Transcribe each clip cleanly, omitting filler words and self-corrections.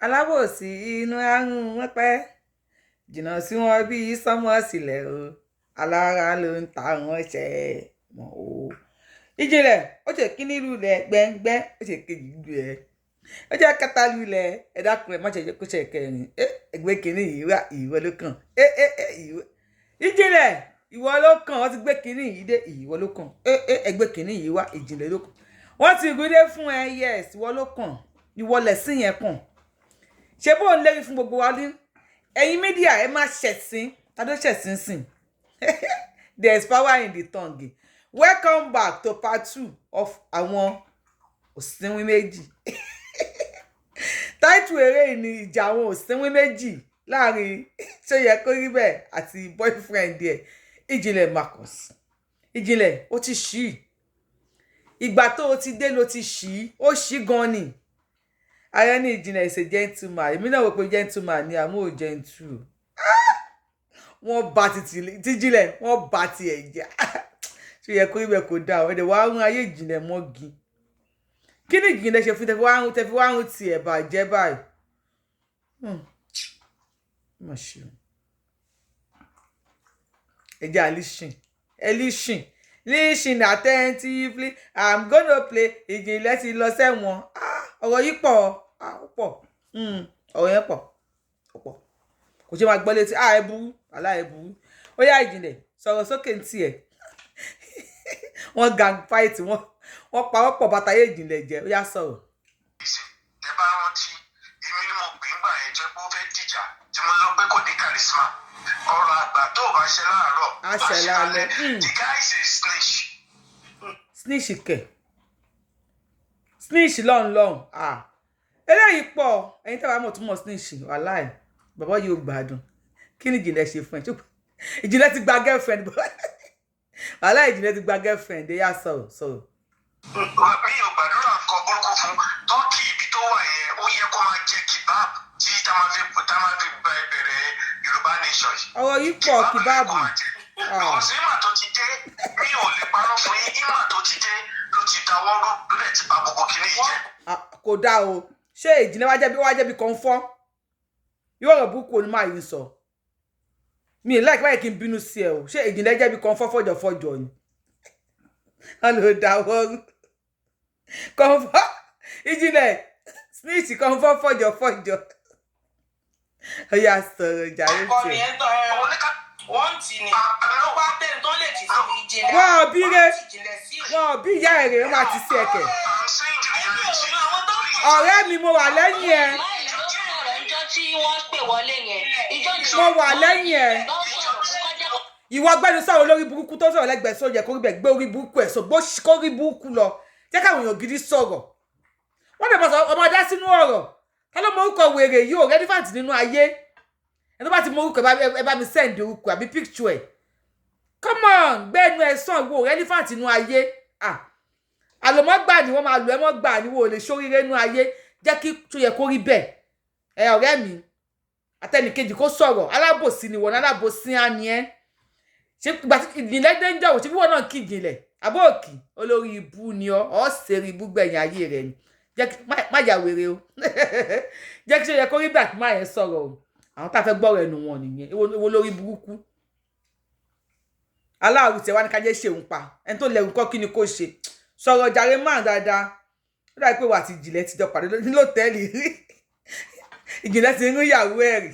Alábòsí inú àrùn wọn pẹ́ jìnnà sí wọn bí sánmọ̀ sílẹ̀ o. Alára ló ń ta wọn ṣẹ́ mọ́ o. Ìjìnlẹ̀ ó ṣe kíní lulẹ̀ gbẹ́ngbẹ́, ó ṣe kejì lulẹ̀, ó jẹ́ kẹta lulẹ̀. Ẹ dákun, ẹ má ṣe jẹ́ kó ṣe kẹrin. Ẹ ẹgbẹ́ kínní yìí wá, ìwọ ló kàn. Ẹ ẹ ẹ, ìwọ, Ìjìnlẹ̀, ìwọ ló kàn. Wọ́n ti gbé kínní yìí dé, ìwọ ló kàn. Ẹ ẹ, ẹgbẹ́ kínní yìí wá, Ìjìnlẹ̀ ló kàn. Wọ́n ti gbé dé fún ẹ. Yes, ìwọ ló kàn, ìwọ lẹ̀sìn yẹn kàn. Ṣé bó ń lérí fún gbogbo wa ní ẹ̀yin media, ẹ má ṣẹ̀sín. Ta ló ṣẹ̀sín sìn? There is power in the tongue. Welcome back to part two of àwọn òsínwín méjì. Táìtù eré yìí ni ìjà àwọn òsínwín méjì láàrin Ṣó yẹ kó rí bẹ́ẹ̀ àti boyfriend ẹ̀, Ìjìnlẹ̀ Marcus. Ìjìnlẹ̀, ó ti ṣí. Ìgbà tó o ti dé ló ti ṣí, ó ṣí gan ni. Ààrẹ ní Ìjìnlẹ̀ is a gentleman. Èmi náà wò pé gentleman ni, àmọ́ ò gentle. Wọ́n bá tíjìnlẹ̀, wọ́n bá tiẹ̀ jẹ́. Ṣó yẹ kó rí bẹ́ẹ̀? Kó dáa. Ẹ̀dẹ̀ wàá rún ayé Ìjìnlẹ̀ mọ́gi. Kí ni Ìjìnlẹ̀ ṣe fún tẹfi wá rún tiẹ̀ bàjẹ́ báyìí? Má ṣe o. Ẹ jẹ́ àlísìn, ẹ listen, listen attentively. I'm gonna play. Ìjìnlẹ̀ ti lọ sẹ́wọ̀n. Ọ̀rọ̀ yìí pọ̀, ó pọ̀. Ọ̀rọ̀ yẹn pọ̀, ó pọ̀, kò ṣe máa gbọ́ létí. Ẹ burú, àlá ẹ burú. Ó yá, Ìjìnlẹ̀, sọ̀rọ̀ sókè ní tiẹ̀. Wọ́n gang fight, wọ́n pawọ́pọ̀ bàtàyè Ìjìnlẹ̀ jẹ́. Ó yá, sọ̀rọ̀. Ẹ bá rántí, èmi ni mo pè ń gbà yẹn jẹ́ pé ó fẹ́ dìjà tí mo sọ pé kò ní charisma. Ọ̀rọ̀ àgbà tó o bá ṣe láàárọ̀, á ṣẹ lálẹ́. The guy is a snitch. Snitch kẹ̀, snitch lọ́hùn lọ́hùn. Ah, eléyìí pọ̀. Ẹ̀yin tí a bá mọ̀ túmọ̀ snitch, wàláì, bàbá yóò gbádùn. Kí ni Ìjìnlẹ̀ ṣe fún ẹ? Ìjìnlẹ̀ ti gba girlfriend. Wàláì, Ìjìnlẹ̀ ti gba girlfriend. Ẹ yá, sọ̀rọ̀, sọ̀rọ̀. Mi ò gbàdúrà nǹkan burúkú fún Turkey. Ibi tó wà yẹn, ó yẹ kó máa jẹ kebab tí tá máa fi bẹ̀rẹ̀ Yorùbá nation yìí. Ọ̀rọ̀ yìí pọ̀, kebab. Because ìmà tó ti dé, mi ò lè parọ́ fún yín, ìmà tó ti dé ló ti dáwọ́ rú, ló dẹ̀ ti bà gbogbo kinní yìí jẹ́. Kò dáa o. Ṣé Ìjìnlẹ̀ wá jẹ́ bí kọ́ńfọ́? Yóò rọ̀ búkú ni máa yìí sọ mi láì báyìí kí n bínú sí ẹ o. Ṣé Ìjìnlẹ̀ jẹ́ bí kọ́ńfọ́ fọ́jọ́fọ́jọ́ ni wọ́n lò dáwọ́ rú? Kọ́ńfọ́, Ìjìnlẹ̀ snitch, kọ́ńfọ́ fọ́jọ́fọ́jọ́. Ó yá, sọ̀rọ̀ jàre. Ọkọ mi tiẹ̀. Ẹ̀ ń tọ́ ẹ wọ́n tì ní tó bá tẹ̀ tó lè tì sí Ìjìnlẹ̀. Wọ́n ò bí re. Wọ́n ti Ìjìnlẹ̀ sí. Wọn ò bí ìyá ẹ̀ rè, wọ́n máa ti sí ẹ̀kẹ́. I'm saying the Èmi ò reality. mọ àwọn tó ń pè. Ọ̀rẹ́ mi, mo wà lẹ́yìn ẹ. Máì ló sọ̀rọ̀ ńjọ́ tí wọ́n pè wọlé yẹn. Ìjọ yẹn. Mo wà lẹ́yìn ẹ. Lọ sọ̀rọ̀ kó kọjá. Ìwọ gbẹ́nu sọ̀rọ̀ lórí burúkú tó sọ̀rọ̀ lẹ́gbẹ̀ẹ́ sọ̀rọ̀ yẹ kó rí bẹ́ẹ̀. Gbé orí burúkú ẹ̀ sọ bó kó rí burúkú lọ. Jẹ́ káwọn èèyàn gidi sọ̀rọ̀. Wọ́n lè bọ̀ sọ ọmọ dá sínú ọ̀rọ̀. Ta ló mọ orúkọ wèrè yìí ò relevant nínú ayé? Ẹ tó bá ti mọ orúkọ, ẹ bá mi send orúkọ àbí picture ẹ. Come on, gbẹ́nu ẹ sàn, wo relevant nínú ayé. Ah, àlòmọ́gbà ni wọ́n máa lò ẹ́ mọ́ gbà ni wọ́n ò lè ṣoríire nínú ayé. Jẹ́ kí tó yẹ kó rí bẹ́ẹ̀. Ẹ ọ̀rẹ́ mi àtẹnìkejì kó sọ̀rọ̀. Alábòsí ni wọ́n, alábòsí á ní ẹ́. Ṣé ìgbà tí Ìjìnlẹ̀ dé ń jọ̀wọ́, ṣé bí wọ́n náà kí Ìjìnlẹ̀ àbóòkì? Olórí ibú ni ọ́, ọ́ ṣèrè ibú gbẹ̀yìn ayé rẹ̀ ni. Jẹ́ kí má yà wèrè o. Jẹ́ kí ṣe yẹ kó rí bẹ́ẹ̀ kí má yẹn sọ̀rọ̀ o. Àwọn tá a fẹ́ gbọ́rọ̀ ẹnu wọn nìyẹn. Èwo lórí burúkú aláàrú tiẹ̀ wá ní kájẹ́ ṣe òun pa ẹni tó lẹ́rù kọ́. Kí ni kó ṣe? Sọ̀rọ̀ jàre máa dáadáa. Ó dàbí pé wà á ti Ìjìnlẹ̀ ti jọ pàdé lọ́tẹ́ẹ̀lì rí. Ìjìnlẹ̀ ti ń rí ìyàwó ẹ̀ rí.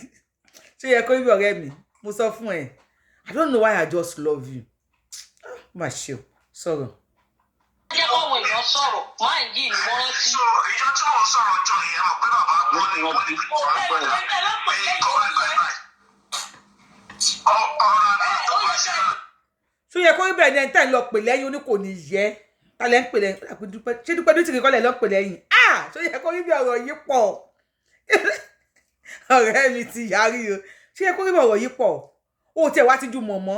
Ṣé yẹ kó rí? Ọ̀rẹ́ mi, mo sọ fún ẹ, I don't know why I just love you. Má ṣe o, sọ̀rọ̀. Jẹ́ kọ́wọ́ èèyàn sọ̀rọ̀ máa yìí ni mo rántí. So ìjọ tí mò ń sọ̀rọ̀ ọjọ́ yẹn, mọ̀ pé bàbá wọn ni wọ́n ní pé nǹkan báyìí báyìí báyìí. Ọ̀rọ̀ àgbà tó bá ṣe láàárọ̀. Ṣó yẹ kó rí bẹ́ẹ̀ ni? Ẹni tẹ́ ń lọ pè lẹ́yìn oní kò ní yẹ. Ta lẹ́ ń pè lẹ́yìn? Ṣé Dúpẹ́ Dútìrì kọ́ lẹ̀ lọ́ pè lẹ́yìn? Ah, ṣó yẹ kó rí bí? Ọ̀rọ̀ yìí pọ̀. Ọ̀rẹ́ mi ti yarí o. Ṣó yẹ kó rí bí? Ọ̀rọ̀ yìí pọ̀. Ó tiẹ̀ wá tíjú mọ̀mọ́.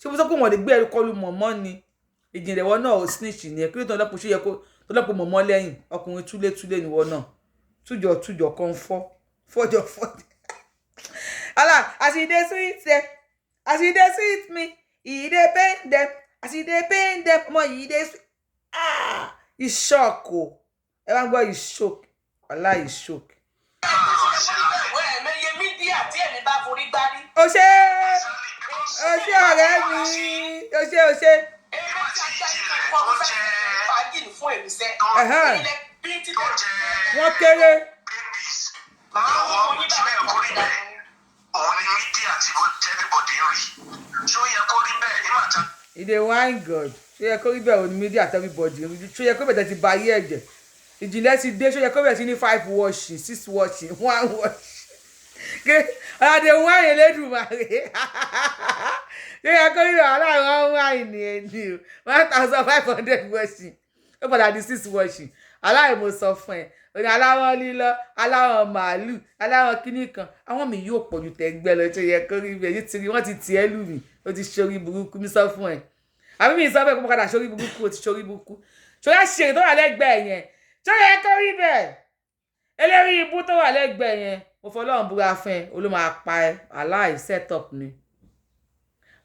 Ṣé mo sọ pé wọ́n lè gbé ẹrú kọlu mọ̀mọ́ ni? Ìjìnlẹ̀, wọn náà ò snitch ni ẹ. Kí ló tó lọ́pọ̀? Ṣó yẹ kó tó lọ́pọ̀ mọ̀mọ́ lẹ́yìn? Ọkùnrin túlétúlé ni wọn náà, tújọ tújọ kan fọ́ fọ́jọ fọ́jọ. Allah, as e dey sweet dem, as e dey sweet me, e dey pain dem, as e dey pain dem, ọmọ yìí dey sweet. Ah, e shock o. Ẹ bá ń gbọ́, e shock, Allah, e shock. O ṣé, o ṣé ọ̀rẹ́ mi, o ṣé, o ṣé. Eré tí ajá yìí kọ́ ló fẹ́ fàájì ní fún èmi sẹ́. Ilẹ̀ bíntì tó tẹ̀. jẹ́ Wọ́n kéré. babies Màá lọ́wọ́, wọ́n yín ṣé bàbá yẹ kó rí bẹ́ẹ̀? Òun ni media tí everybody ń rí. Ṣé ó yẹ kó rí bẹ́ẹ̀ nígbà tá E dey whine God. Ṣó yẹ kó rí bẹ́ẹ̀? Òní media àti everybody. Ṣó yẹ kó bẹ̀rẹ̀ ti ba ayé ẹ̀jẹ̀? Ìjìnlẹ̀ ti dé. Ṣó yẹ kó bẹ̀rẹ̀ sí ní five washing, six washing, one washing? Ọ̀làdé wáyé Elédùmarè. Ṣó yẹ kó rí bẹ́ẹ̀? Aláìwọ̀n wáyé ní ẹni o, 1500 washing, ó padà di six washing. Aláìmo sọ fún ẹ, òní aláwọ̀ lílọ, aláwọ̀ màálù, aláwọ̀ kíní kan, àwọn mi yóò pọ̀ ju tẹ̀gbẹ́ lọ. Ṣó yẹ kó rí bẹ́ẹ̀? Nítorí wọ́n ti tiẹ̀ lù mí, ó ti ṣorí burúkú. Mi sọ fún ẹ, àbí mi sọ bẹ́ẹ̀ kó padà sórí burúkú? Ó ti sórí burúkú. Ṣọlá ṣèrè tó wà lẹ́gbẹ̀ẹ́ yẹn, ṣó yẹ kó rí bẹ́ẹ̀? Eléyìí ibú tó wà lẹ́gbẹ̀ẹ́ yẹn, mo fọlọ́run búra fún ẹ, ó ló máa pa ẹ. Aláì set up ni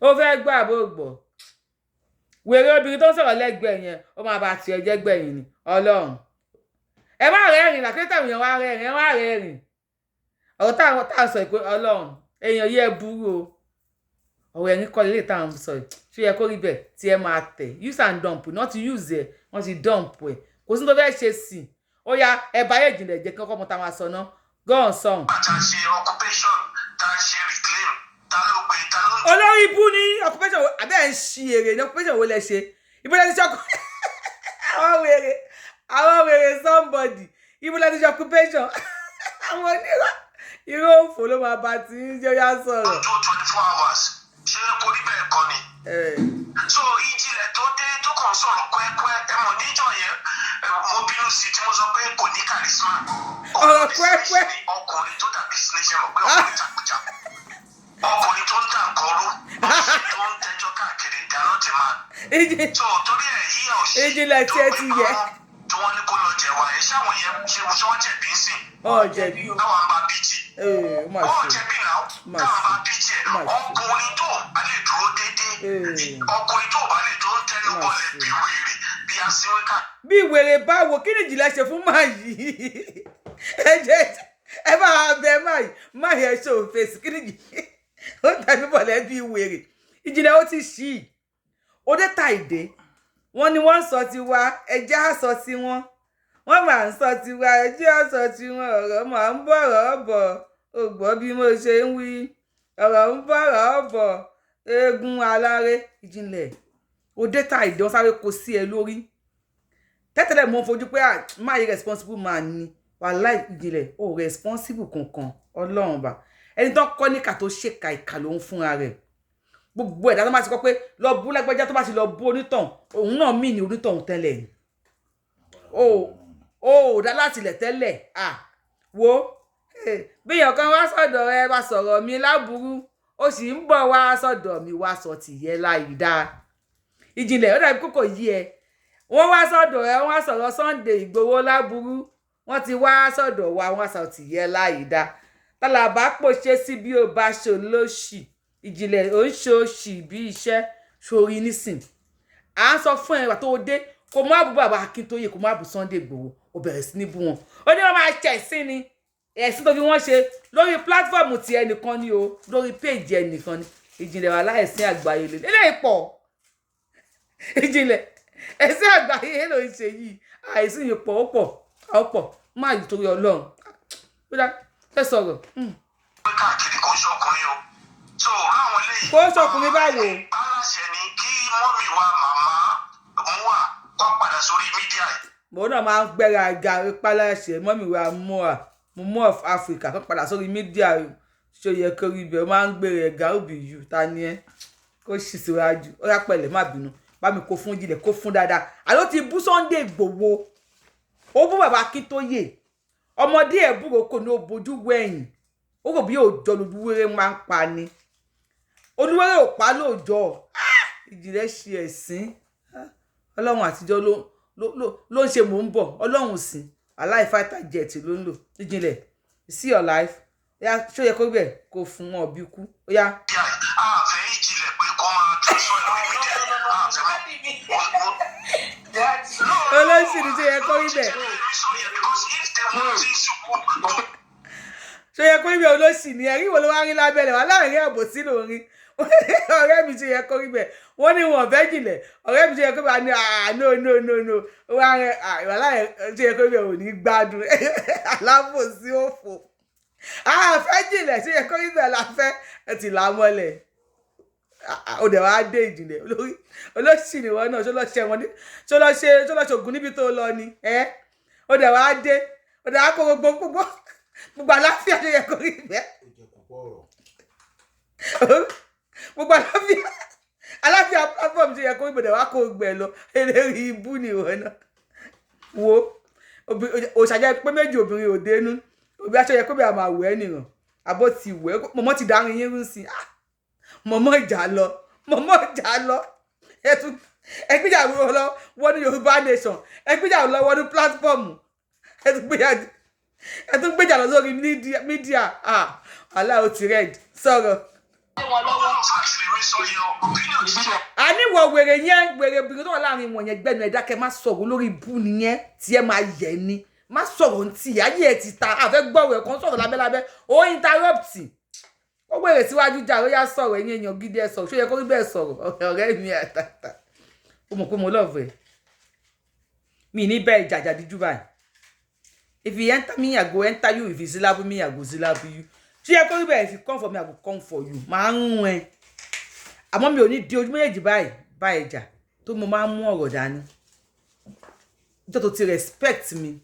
ó fẹ́ gbọ́ àbó gbọ́. Wèrè obìnrin tó ń sọ̀rọ̀ lẹ́gbẹ̀ẹ́ yẹn, ó máa bá tiẹ̀ jẹ́ gbẹ̀yìn ni. Ọlọ́run, ẹ má rẹ́rìn làkúrẹ́tà èèyàn wá rẹ́rìn, ẹ má rẹ́rìn. Ọ̀rọ̀ táwọn tá à ń sọ ìpè Ọlọ́run, èèyàn yẹ burú o. Ọ̀rọ̀ ẹ̀rín kọ́ lélẹ̀ tá à ń sọ yìí. Ṣé yẹ kó rí bẹ́ẹ̀? Tí ẹ máa tẹ̀ use and dump, not use ẹ̀, wọ́n ti dump ẹ̀, kò sí ní tó fẹ́ ṣe sí i. Ó yá, ẹ bá yẹ ìjìnlẹ̀ jẹ́ kí ọkọ̀ mọ́ta máa sọ ná. Go on song. Tá a ṣe occupation, tá a ṣe reclaim, tá ló pé tá ló ń Olórí ibú ní occupation abẹ́ ẹ̀ ń ṣi èrè ní occupation wo lẹ ṣe? Ibo lẹ ti ṣe àwọn wèrè, àwọn wèrè somebody, ibo lẹ ti ṣe occupation? Àwọn onírọ́, irọ́ òfò ló máa bá ti ń jẹ́. Yá, sọ̀rọ̀. Dúró 24 hours, ṣé kó rí bẹ́ẹ̀ kọ́ ni? Eh. So ìjìnlẹ̀ tó dé tó kàn sọ̀rọ̀ kwẹ́kwẹ́, ẹ mọ̀ níjọ́ yẹn, mo bínú sí i tí mo sọ pé kò ní charisma. Ọ̀rọ̀ kwẹ́kwẹ́. Ọkùnrin tó dàbí snake, ṣe mọ̀ pé ọkùnrin jagunjagun, ọkùnrin tó ń dà nǹkan rú, tó ń tẹjọ́ káàkiri, they are not a man. So torí ẹ̀ yíyá òṣì Ìjìnlẹ̀ tí ẹ ti yẹ. Tí wọ́n ní kó lọ jẹ̀wà ẹ̀, ṣáwọn yẹn ṣe wọ́n jẹ̀bi ń sìn? Ọ̀ jẹ̀bi. Táwọn bá bíjì Ee, ó mà wọ́n ṣe. jẹ̀bi náà. Mà Táwọn ṣe. bá bíjì ẹ̀, Mà ṣe. ọkùnrin tó bá lè dúró déédéé, ọkùnrin tó bá lè dúró tẹnu Mà bọlẹ̀ ṣe. bí wèrè, bí aṣíwé ká. Bí wèrè báwo? Kí ni ìjìnlẹ̀ ṣe fún máa yìí? Ẹ jẹ́ ẹ bá wa bẹ máa yìí, máa yẹ ṣe òfèsì. Kí ni ìjìnlẹ̀ ó tẹnu bọ̀lẹ̀ bí wèrè? Ìjìnlẹ̀ ó ti ṣì í, ó dé ta ìdè. Wọ́n ní wọ́n ń sọ tiwa, ẹjẹ́ á sọ tiwọn. Wọ́n máa ń sọ tiwa, ẹjẹ́ á sọ tiwọn. Ọ̀rọ̀ máa ń bọ̀rọ̀ bọ̀, ò gbọ́ bí mo ṣe ń wí? Ọ̀rọ̀ ń bọ̀rọ̀ bọ̀, eégún aláré. Ìjìnlẹ̀ ó dé ta ìdè, wọ́n sáré kó sí ẹ lórí. Tẹ́tẹ́lẹ̀ mo ń fojú pé, ah, máa yẹ responsible man ni. Wàláì ìjìnlẹ̀ ó responsible kankan. Ọlọ́run bá ẹni tó kọ́ níkà tó ṣèkà, ìkà ló ń fúnra rẹ̀. Gbogbo ẹ̀dá tó bá ti kọ́ pé lọ bú lágbájá, tó bá ti lọ bú onítọ̀hún, òun náà mí ní onítọ̀hún tẹ́lẹ̀ ni. O ò dá láti ilẹ̀ tẹ́lẹ̀. Ah, wo, bí èèyàn kan wá sọ̀dọ̀ ẹ wá sọ̀rọ̀ mi láburú, ó sì ń bọ̀ wá sọ̀dọ̀ mi wá sọ tìyẹ láì dáa. Ìjìnlẹ̀, ó dàbí kókò yí ẹ. Wọ́n wá sọ̀dọ̀ ẹ, wọ́n wá sọ̀rọ̀ Sunday Ìgbòho láburú, wọ́n ti wá sọ̀dọ̀ wa, wọ́n sọ tìyẹ láì dáa. Tálàbà pòṣe sí bí ó bá ṣe lóṣì. Ìjìnlẹ̀ ò ń ṣe òṣì bí iṣẹ́ sórí nísìn. À ń sọ fún ẹ wà tó dé, kò má bú bàbá Akíntóyè, kò má bú Sunday Ìgbòho. Ó bẹ̀rẹ̀ sí ní bú wọn, ó ní wọ́n máa ṣe ẹ̀sìn ni. Ẹ̀sìn tó fi wọ́n ṣe lórí platform ti ẹnìkan ni o, lórí page ẹnìkan ni. Ìjìnlẹ̀ wà láìsí àgbáyé lè eléyìí pọ̀. Ìjìnlẹ̀, ẹ̀sìn àgbáyé ló ń ṣe yìí. Àìsí yìí pọ̀, ó pọ̀, ó pọ̀. Má yìí torí Ọlọ́run, ó dá ẹ sọ̀rọ̀. Pé káàkiri, kò ń ṣọkùnrin o. So láwọn eléyìí. Kò ń ṣọkùnrin báwo? Aláṣẹ ni kí mummy wa, màmá mua, kó padà sórí media yìí. Mo náà máa ń gbẹ́ra ga pálásẹ̀. Mummy wa mua, mo of Africa, kó padà sórí media. Ṣó yẹ kó rí ibẹ̀? Ó máa ń gbére ẹ̀gá òbí yù. Ta ni ẹ́ kó sì síwájú? Ó yá, pẹ̀lẹ́, má bínú, bá mi kó fún jílẹ̀, kó fún dáadáa. Àló ti bú Sunday Igboho, ó bú bàbá Akíntóyè. Ọmọdé ẹ̀ búrò kò ní ó bojú wẹ̀yìn, ó rò bí òòjọ́ lolúwéré máa ń pa ni. Olúwéré ò pa lóòjọ́. Ìjìnlẹ̀ ṣe ẹ̀sín. Ọlọ́run àtijọ́ ló ń ṣe. Mò ń bọ̀, ọlọ́run sìn aláì fighter jet ló ń lò. Ìjìnlẹ̀, see your life. Ó yá, ṣó yẹ kó bẹ̀ kó fún wọn bí kú? Ó yá. Àfẹ́ ìjìnlẹ̀ pé kó máa tún sọ lórí media, àfẹ́ mọ́. Olóṣì ni, ṣó yẹ kó rí bẹ́ẹ̀? Because if they want things to Ṣé yẹ kó rí bẹ́ẹ̀? Olóṣì ni ẹ̀rí wo ló wá rí lábẹ́lẹ̀ wà láàrin àbòsí lórin. Ọ̀rẹ́ mi, ṣe yẹ kó rí bẹ́ẹ̀? Wọ́n ní wọn fẹ́ jìnlẹ̀. Ọ̀rẹ́ mi, ṣe yẹ kó rí bẹ́ẹ̀? Ní, ah, no, no, no, no, wà láàrin. Ṣe yẹ kó rí bẹ́ẹ̀? Ò ní gbádùn alábòsí òfò. Àfẹ́ jìnlẹ̀. Ṣe yẹ kó rí bẹ́ẹ̀? La fẹ́ ẹ ti là á mọ́lẹ̀. Ó dẹ̀ wá dé ìjìnlẹ̀ olórí. Olóṣì ni wọn náà. Ṣó lọ ṣe wọn ní? Ṣó lọ ṣe, ṣó lọ ṣògùn níbi tó lọ ni ẹ? Ó dẹ̀ wá dé, ó dẹ̀ wá kó gbogbo gbogbo gbogbo àláfíà. Ṣe yẹ kó rí bẹ́ẹ̀? Gbogbo àláfíà, àláfíà platform, ṣe yẹ kó rí bẹ́ẹ̀? Dẹ̀ wá kó gbẹ lọ. Eléyìí ibú ni ìwọ náà. Wo òṣàjẹ́ pé méjì obìnrin ò dénú òbí aṣọ yẹ kó bẹ́ẹ̀ máa wẹ̀ ẹ́ nìràn àbó ti wẹ̀ ẹ́. Mọ̀mọ́ ti dárin yín rú sí i. Mọ̀mọ́ ìjà lọ, mọ̀mọ́ ìjà lọ. Ẹgbẹ́jà lọ wọnú Yorùbá Nation, ẹgbẹ́jà lọ wọnú platform, ẹ tún gbéjà lọ sórí media. Aláà ó ti red sọ̀rọ̀. Àníwọ̀ wèrè yẹn, wèrè obìnrin tó wà láàrin wọn yẹn, gbẹ́nu ẹ̀ dákẹ́, má sọ̀rọ̀. Lórí ibú nìyẹn tí ẹ máa yẹ ni. Má sọ̀rọ̀ ntì ayé ẹ̀ ti ta. Àfẹ́ gbọ́rọ̀ ẹ̀ kan sọ̀rọ̀ lábẹ́lábẹ́, ó interrupt, ó wèrè síwájú jà. Ó yá, sọ̀rọ̀. Ẹ̀yin èèyàn gidi, ẹ̀ sọ̀rọ̀. Ṣó yẹ kó rí bẹ́ẹ̀? Sọ̀rọ̀, ọ̀rẹ́ mi àtàtà. Ó mọ̀ pé mo love ẹ̀. Mi ní bẹ́ẹ̀ jàjà díjú báyìí. If you enter me, I go enter you. If you syllable me, I go syllable you. Ṣó yẹ kó rí bẹ́ẹ̀? If you come for me, I go come for you. Máa ń rún ẹ, àmọ́ mi ò ní di ojú méjèèjì báyìí báyìí jà tó. Mo máa ń mú ọ̀rọ̀ dání. Nítorí tó ti respect mi,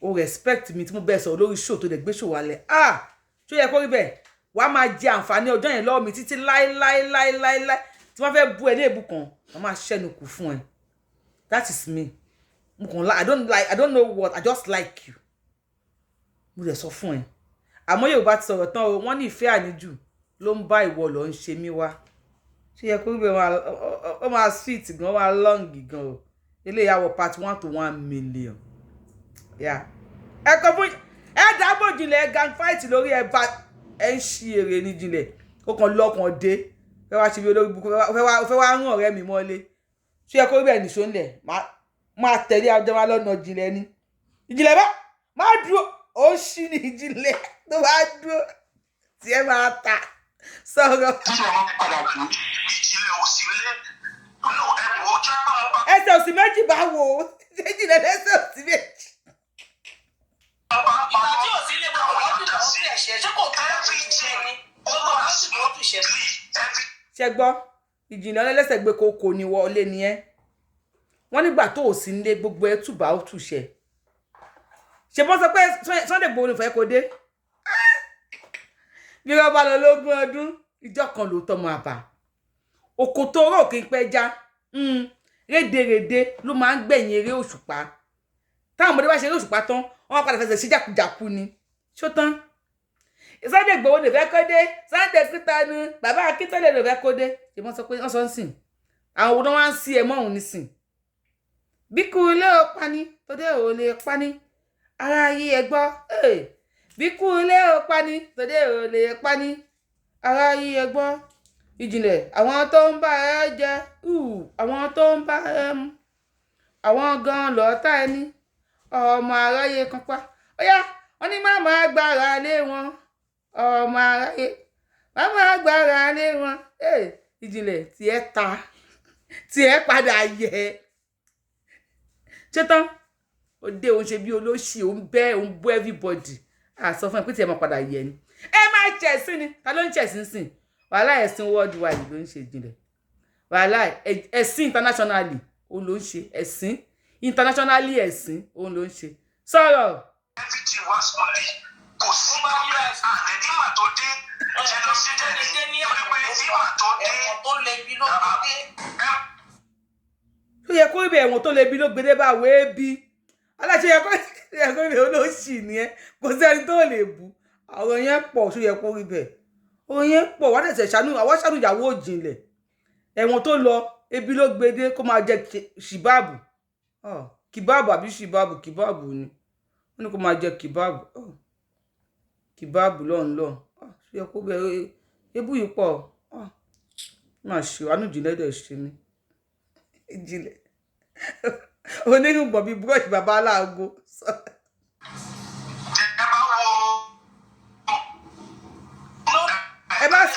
o respect mi tí mo bẹ́ẹ̀ sọ̀rọ̀ lórí show tó dẹ̀ gbé show wálẹ̀. Ah, ṣó yẹ kó rí bẹ́ẹ̀? Wàá máa jẹ àǹfààní ọjọ́ yẹn lọ́wọ́ mi títí láéláéláéláé. Tí wọ́n fẹ́ bú ẹ ní èbú kan, wọ́n máa ṣẹ́nu kù fún ẹ. That is me. Mo kàn like, I don't like, I don't know what, I just like you. Mo lè sọ fún ẹ. Àmọ́ Yorùbá ti sọ̀rọ̀ tán o, wọ́n ní ìfẹ́ àníjù ló ń bá ìwọ lọ ń ṣe mí wá. Ṣé yẹ kó rí bẹ́ẹ̀? Ó máa sweet gan, ó máa long gan o. Eléyàwó part 1 to 1 million. Ẹ kọ fún ẹ dábò jinlẹ̀. Gang fight lórí ẹ bá ẹ ń ṣí èrè ní jinlẹ̀. Ó kàn lọ́kàn dé, fẹ́ wá ṣe bí olórí burúkú, fẹ́ wá rán ọ̀rẹ́ mi mọ́lé. Ṣé yẹ kó rí bẹ́ẹ̀? Nìṣó ńlẹ̀ máa tẹ̀lé ọjọ́ wa lọ́nà jinlẹ̀ ni. Ìjìnlẹ̀ bá má dúró, ó ṣí ní ìjìnlẹ̀ tó bá dúró tí ẹ máa ta. Sọ̀rọ̀. Ìjìnlẹ̀ ò sí lé ẹ̀wọ̀ ojú ẹgbẹ́ wọn bá. Ẹsẹ̀ òsì méjì bá wò ó, ṣé ìjìnlẹ̀ lẹ́sẹ̀ òsì méjì? Ìgbà tí ò sí ilé, gbogbo ọdún lọ́wọ́ sí ẹ̀ṣẹ̀, ṣé kò tó Everything ni ó gbogbo wà ọdún lọ́wọ́ tún ṣe. smoothly every. Ṣe gbọ́? Ìjìnlẹ̀ ọlẹ́lẹ́sẹ̀ gbé kókó ni wọlé ni ẹ́. Wọ́n nígbà tó ò sí nílé, gbogbo ẹ̀ tùbà ó tùṣẹ̀. Ṣe bọ́n sọ pé Sunday Igboho nífẹ̀ẹ́ kò dé bí wọ́n bá lọ lógún ọdún, ìjọ kan lóòótọ́ máa bà. Òkòtò oró kì í pẹ́ já. Rédèrèdè ló máa ń gbẹ̀yìn eré òṣùpá. Táwọn ọmọdé bá ṣe eré òṣùpá tán, wọ́n á padà fẹsẹ̀ sí jàkújàkú ni. Ṣó tán? Sunday Igboho lè fẹ́ kó dé. Sunday Kútọ́nù, bàbá Akíntọ́lé lè fẹ́ kó dé. Ṣé wọ́n sọ pé wọ́n sọ ń sìn àwọn òun náà wá ń sí ẹ mọ́ òun nísìn? Bí kú ilé ò pani tó dé ò lè pani, ara ayé ẹ gbọ́. Bí kú ilé ò pani tó dé ò lè pani, ara ayé ẹ gbọ́. Ìjìnlẹ̀, àwọn tó ń bá ẹ jẹ, àwọn tó ń bá ẹ mu, àwọn gan lọ́tà ẹni. Ọmọ aráyé kan pa ó yá, wọ́n ní má máa gbára lé wọn. Ọmọ aráyé, má máa gbára lé wọn. Ìjìnlẹ̀, tiẹ̀ ta, tiẹ̀ padà yẹ. Ṣé tán? Ó dé, òun ṣe bí olóṣì, òun bẹ́, òun bú everybody. Àsọ fún ẹ pé tiẹ̀ máa padà yẹ ni. Ẹ máa ṣẹ̀sìn ni. Ta ló ń ṣẹ̀sìn sìn? Wàhálà ẹ̀sìn worldwide ló ń ṣe ìjìnlẹ̀. Wàhálà ẹ̀sìn internationally òun ló ń ṣe. Ẹ̀sìn internationally, ẹ̀sìn òun ló ń ṣe. Sọ̀rọ̀. Everything was smoothly, kò sí problem. Àná ìmà tó dé ṣe lọ sí tẹ̀lé torí pé ìmà tó dé. Ẹ̀wọ̀n tó le bí ló dé. Tó yẹ kó ibẹ̀, ẹ̀wọ̀n tó le bí ló gbédé bá wéé bí aláṣẹ yẹ kó ibẹ̀. Olóṣì nìyẹn, kò sẹ́ni tó lè bú. Ọ̀rọ̀ yẹn pọ̀. Ṣó yẹ kó rí bẹ́ẹ̀? Ọ̀rọ̀ yẹn pọ̀. Wọ́n tẹ̀sẹ̀ ṣàánú àwọn, ṣàánú ìyàwó òjìnlẹ̀. Ẹ̀wọ̀n tó lọ, ebi ló gbédé, kó máa jẹ ṣìbáàbù, kìbáàbù àbí ṣìbáàbù? Kìbáàbù ni wọ́n ní kó máa jẹ, kìbáàbù, kìbáàbù lọ́n lọ́n. Ṣó yẹ kó bẹ́ẹ̀? Ebú yìí pọ̀. Má ṣe àánú ìjìnlẹ̀ dẹ̀ ṣe mí. Ìjìnlẹ̀ onírùngbọ̀n bíi búrọ́ọ̀ṣì bàbá aláàgó. Tẹ bá wo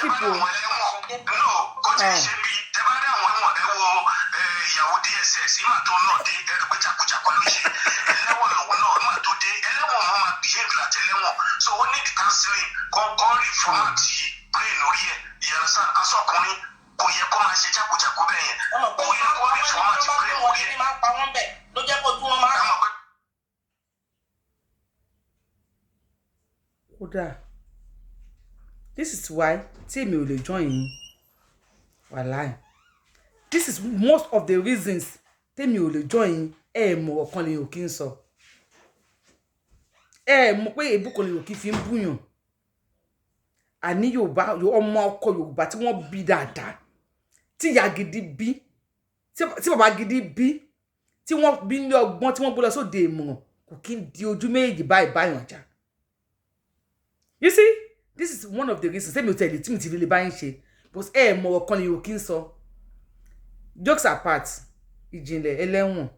skip o. Àwọn ẹlẹ́wọ̀n, no, kò tí ì ṣe bí tẹ bá dé àwọn ẹ̀wọ̀n, ẹ wo ìyàwó DSS ìmà tó náà dé, ẹ rí pé jákujàku ló ṣe. Ẹlẹ́wọ̀n lòun náà, ìmà tó dé ẹlẹ́wọ̀n, wọn máa behave láti ẹlẹ́wọ̀n. So ó need counseling, kọ́ reformat brain orí ẹ̀. Ìyàrá asọkùnrin kò yẹ kó máa ṣe jákujàku bẹ́ẹ̀ yẹn. Wọ́n mọ̀ pé Ó yẹ kó reformat brain wọ́n orí ẹ̀. ní máa ń pa wọ́n bẹ̀ ló jẹ́ kó ojú wọn máa Ẹ mọ̀ pé Kódà, this is why tí èmi ò lè join yín. Wàláì, this is most of the reasons tèmi ò lè join yín. Ẹ mọ̀, ọ̀kan lè ò kí ń sọ, ẹ mọ̀ pé èébú kan lè ò kí fi ń búyàn. Àní Yorùbá, ọmọ ọkọ Yorùbá tí wọ́n bí dáadáa, tí ìyá gidi bí, tí bàbá gidi bí, tí wọ́n bí ní ọgbọ́n, tí wọ́n gbé lọ sóde ìmọ̀ràn, kò kí ń di ojú méjì báyìí báyàn jà. You see, this is one of the reasons tẹ́mi ò tẹ̀lé tí mi ti fi lè bá yín ṣe, because ẹ mọ̀, ọ̀kan lè ò kí ń sọ. Jokes apart, ìjìnlẹ̀ ẹlẹ́wọ̀n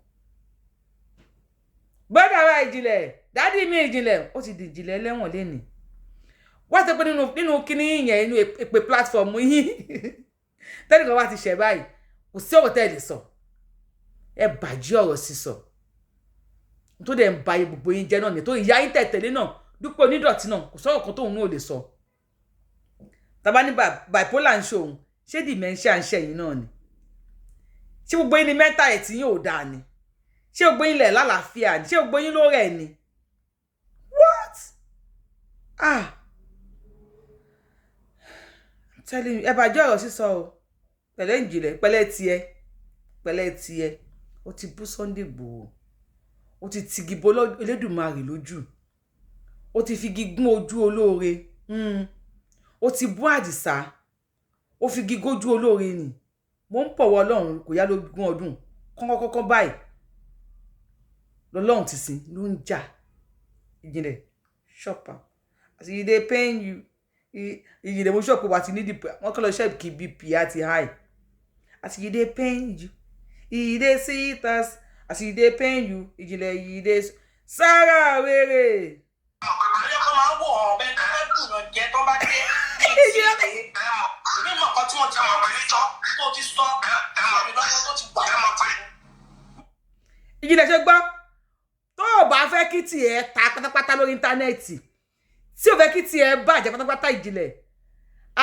gbọ́dọ̀ ara ìjìnlẹ̀ daddy mi, ìjìnlẹ̀ ó ti di ìjìnlẹ̀ ẹlẹ́wọ̀n lénìí. Wọ́n ti pé nínú kíní yẹn, inú èpè platform yín, tẹ́nìkan wá ti ṣẹ̀ báyìí, kò sí ọ̀rọ̀ tẹ́ ẹ lè sọ, ẹ bàjẹ́ ọ̀rọ̀ sísọ tó dẹ̀ ń ba gbogbo yín jẹ́ náà ní tó ìyá yín tẹ̀tẹ̀lé náà. Dúpẹ́ Onídọ̀tí náà, kò sọ̀rọ̀ kan tóun náà ò lè sọ. Tàbá ní bipolar ń ṣe òun, ṣé dementia ń ṣe yín náà ni? Ṣé gbogbo yín ni mental health yín ò dáa ni? Ṣé gbogbo yín lẹ̀ lálàáfíà ni? Ṣé gbogbo yín ló rẹ̀ ni? What? Ah, I'm telling you, ẹ bàjẹ́ ọ̀rọ̀ sísọ o. Pẹ̀lẹ́ ìjìnlẹ̀, pẹ̀lẹ́ tiẹ̀, pẹ̀lẹ́ tiẹ̀. Ó ti bú Sunday Igboho, ó ti tigi bo Elédùmarè lójú, ó ti fi igi gún ojú olóore. Ó ti bú Àdìsá, ó fi igi gójú olóore ni. Mo ń pọ̀wọ́ Ọlọ́run kò yá lógún ọdún kọ́kọ́kọ́kọ́ báyìí lọ́lọ́run ti sìn ló ń jà. Ìjìnlẹ̀ ṣọ́pà, as e dey pain you. Ìjìnlẹ̀, mo ṣọ́pù wa ti ní dìpọ̀, wọ́n kọ́ lọ ṣẹ́ẹ̀kì kí BP àti high. As e dey pain you, e dey sweet us. As e dey pain you, ìjìnlẹ̀, e dey sára wèrè. Ló jẹ́ kó máa ń wò hàn bẹ́ẹ̀ tó fẹ́ dùn yàn jẹ́ tó bá dé ní ìtì. Ẹ mọ̀ Èmi mọ̀ kan tí mo ti ẹ mọ̀ pé nítọ́ tó ti sọ ẹ mọ̀ mi lọ́wọ́ tó ti wà. Ẹ mọ̀ pé Ìjìnlẹ̀, ṣe gbọ́, tó o bá fẹ́ kí tiẹ̀ ta pátápátá lórí internet, tí o fẹ́ kí tiẹ̀ bàjẹ́ pátápátá, ìjìnlẹ̀,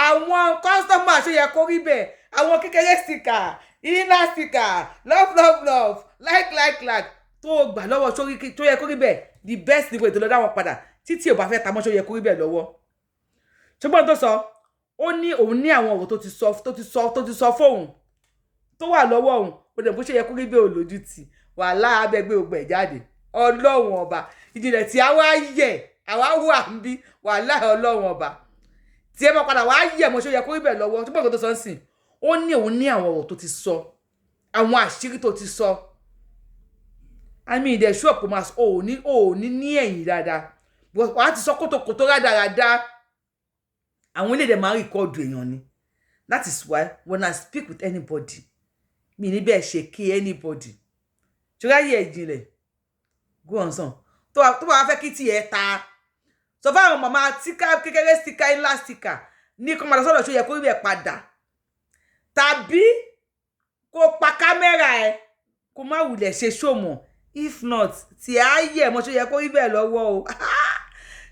àwọn customer ṣó yẹ kó rí bẹ́ẹ̀, àwọn kékeré sticker, inner sticker, love love love, like like like tó o gbà lọ́wọ́ sórí tó yẹ kó rí bẹ́ẹ̀, the best ni kò ètò lọ dá wọn padà títí o bá fẹ́ ta mọ́. Ṣó yẹ kó rí bẹ́ẹ̀ lọ́wọ́? Ṣùgbọ́n tó sọ, ó ní òun ní àwọn ọ̀rọ̀ tó ti sọ, tó ti sọ, tó ti sọ fóun, tó wà lọ́wọ́ òun. Ó dẹ̀ bó ṣe yẹ kó rí bẹ́ẹ̀, ò lójú tì wàhálà abẹ́gbẹ́ ògbẹ̀ jáde. Ọlọ́run ọba, ìjìnlẹ̀ tí a wá yẹ, àwa wà ń bí wàhálà. Ọlọ́run ọba, tí ẹ máa padà wá yẹ mọ́, ṣó yẹ kó rí bẹ́ẹ̀ lọ́wọ́? Ṣùgbọ́n nǹkan tó sọ ń sìn, ó ní òun ní àwọn ọ̀rọ̀ tó ti sọ, àwọn àṣírí tó ti sọ. Àmì ìdẹ̀ ṣọ́ọ̀pù máa ò ní ní ẹ̀yìn dáadáa, wàá ti sọ kótókótó rádaràda. Àwọn ilé ìdẹ̀ máa ń record èèyàn ni. That is why when I speak with anybody, mi ní bẹ́ẹ̀ ṣe kí anybody ṣọlá yẹ. Ìjìnlẹ̀, go on sàn. Tó bá fẹ́ kí tiẹ̀ ta, sọ fún àwọn màmá tíká kékeré sticker, ńlá sticker ní kó máa lọ sọ́dọ̀ ṣó yẹ kó rí bẹ́ẹ̀ padà, tàbí kó pa camera ẹ, kó má wulẹ̀ ṣe ṣòmọ̀. If not, tí a yẹ mọ́, ṣó yẹ kó rí bẹ́ẹ̀ lọ́wọ́ o.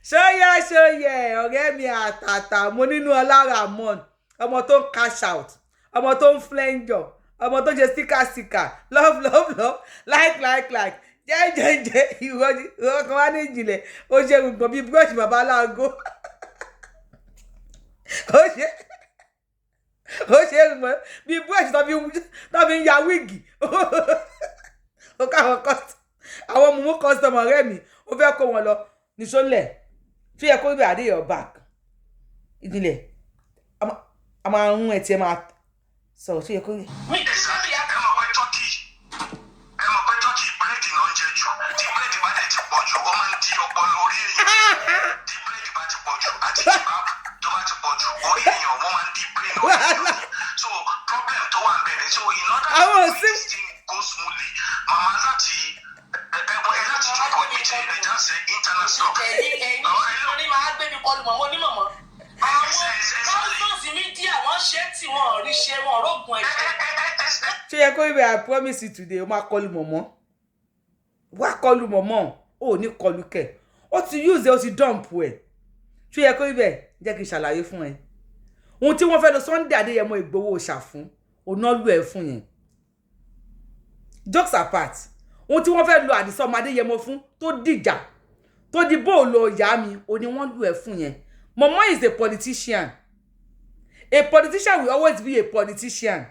Ṣóyẹ ṣóyẹ, ọ̀rẹ́ mi àtàtà, mo nínú ọlá Ramon, ọmọ tó ń cash out, ọmọ tó ń flenjọ, ọmọ tó ń ṣe sticker sticker, love love love, like like like, jẹ́jẹ́jẹ́. Ìwọ kan wá ní ìjìnlẹ̀, ó ṣe gbọ̀n bíi brush bàbá aláàgó, ó ṣe gbọ̀n bíi brush tó fi ń ya wig. Ó káwọn àwọn mumu customer ọ̀rẹ́ mi, ó fẹ́ kó wọn lọ níṣó lẹ̀ tó yẹ kó rí bẹ́ẹ̀. Adé your back. Ìjìnlẹ̀, a máa ń ẹ̀ tí ẹ máa sọ̀rọ̀ tó yẹ kó rí. Exactly. Ẹ mọ̀ pé Turkey, búrẹ́dì náà ń jẹ jù. Tí búrẹ́dì bá dẹ̀ ti pọ̀ jù, ó máa ń di ọpọlọ orí èèyàn. Tí búrẹ́dì bá ti pọ̀ jù àti kebab tó bá ti pọ̀ jù, orí èèyàn, wọ́n máa ń di brain orí èèyàn. So problem tó wà ń bẹ̀rẹ̀. So in order to make this thing go smoothly, màmá láti ẹ ẹ ẹ láti jókòó ní ti ẹ já ṣe internal stuff. Ẹ̀yin ẹ̀yin ní máa gbé mi kọlu mọ̀mọ́ onímọ̀mọ́. Àwọn thousands media, wọ́n ṣe tí wọ́n ò rí ṣe, wọ́n rógun ẹ̀ ṣe. Ṣé yẹ kó ibẹ̀? I promise you today, ó máa kọlu mọ̀mọ́, wá kọlu mọ̀mọ́, ó ní kọlu kẹ̀. Ó ti use ẹ, ó ti dump ẹ̀. Ṣé yẹ kó ibẹ̀? Jẹ́ kí n ṣàlàyé fún ẹ ohun tí wọ́n fẹ́ lọ Sunday Adéyẹmọ Ìgbòho ṣà fún oná lù ẹ fún yẹn. Jokes apart, ohun tí wọ́n fẹ́ lo Àdìsá ọmọ Adéyẹmọ fún tó dìjà, tó di bóòlù ọ̀yá mi, ò ní wọ́n lù ẹ fún yẹn. Mọ̀mọ́ is a politician. A politician will always be a politician.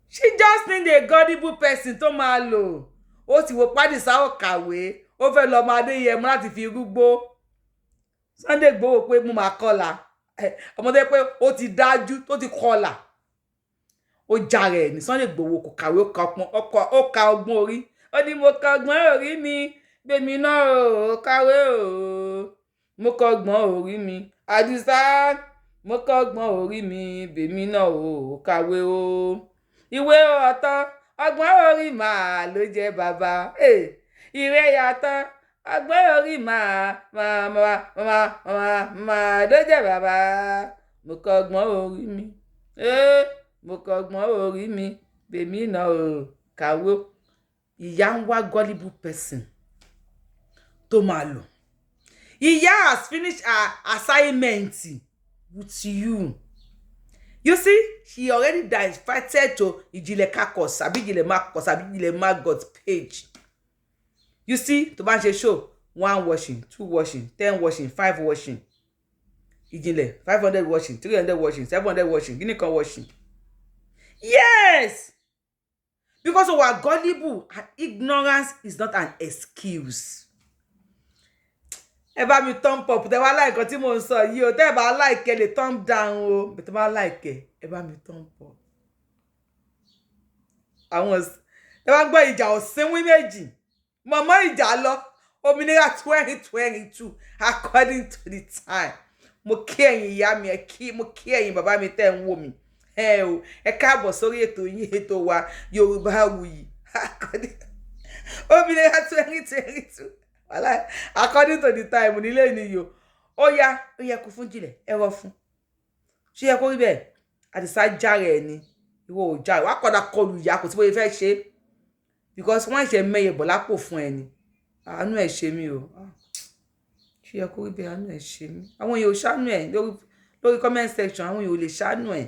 She just need a gullible person tó máa lò. Ó ti wo pádìsá, ó kàwé, ó fẹ́ lọ ọmọ Adéyẹmọ láti fi rúgbó Sunday Igboho pé mo máa kọlà ọmọdé, pé ó ti dájú tó ti kọlà, ó jára ẹ̀ ní. Sunday Igboho kò kàwé, ó ka ọgbọ́n, ó ka ọgbọ́n orí. Ó ní mo ka ọgbọ́n orí mi, gbèmí náà ó kàwé o, mo kọ ọgbọ́n orí mi, Àdìsá, mo kọ ọgbọ́n orí mi, bèmí náà ó kàwé o, ìwé ọ̀tọ̀, ọgbọ́n orí màá ló jẹ́ bàbá ìwé yàtọ̀, ọgbọ́n orí màá màá màá màá màá màá ló jẹ́ bàbá. Mo kọ ọgbọ́n orí mi, mo kọ ọgbọ́n orí mi, bèmí náà ó kàwé o. Ìyá ń wá gullible person tó máa lò. Ìyá has finished her assignment with you. You see, she already diverted to Ìjìnlẹ̀ Kakos àbí Ìjìnlẹ̀ Makos àbí Ìjìnlẹ̀ Maggot page. You see, tó bá ń ṣe show, one washing, two washing, 10 washing, five washing, Ìjìnlẹ̀ 500 washing, 300 washing, 700 washing, gíní kan washing. Yes, because we are gullible, and ignorance is not an excuse. Ẹ bá mi thumb up tẹ wá like tí mò ń sọ yìí o. Tẹ ẹ bá like, ẹ lè thumb down o. Tẹ bá like, ẹ bá mi thumb up. Àwọn ẹ bá ń gbọ́ ìjà òsínwín méjì mọ̀mọ́ ìjà lọ òmìnira 2022 according to the time. Mo kí ẹ̀yin ìyá mi, ẹ kí mo kí ẹ̀yin bàbá mi tẹ́ ń wò mí ẹ o. Ẹ káàbọ̀ sórí ètò yín, ètò wa, Yorùbá Wuyì, òmìnira 2022, according to the time nílé nìyó. Ó yá, ó yẹ kó fún jìnlẹ̀, ẹ rọ fún. Ṣé yẹ kó rí bẹ́ẹ̀? Àdìsá járe ẹ ni, ìwọ ò járe, wàá kọ́dà kọlù ìyá, kò sí bóyá fẹ́ ṣe, because wọ́n ṣe mẹ́yẹ bọ̀ lápò fún ẹ ni. Àánú ẹ̀ ṣe mí o. Ṣé yẹ kó rí bẹ́ẹ̀? Àánú ẹ̀ ṣe mí. Àwọn èèyàn ò ṣàánú ẹ̀ lórí comment section. Àwọn èèyàn ò lè ṣàánú ẹ̀.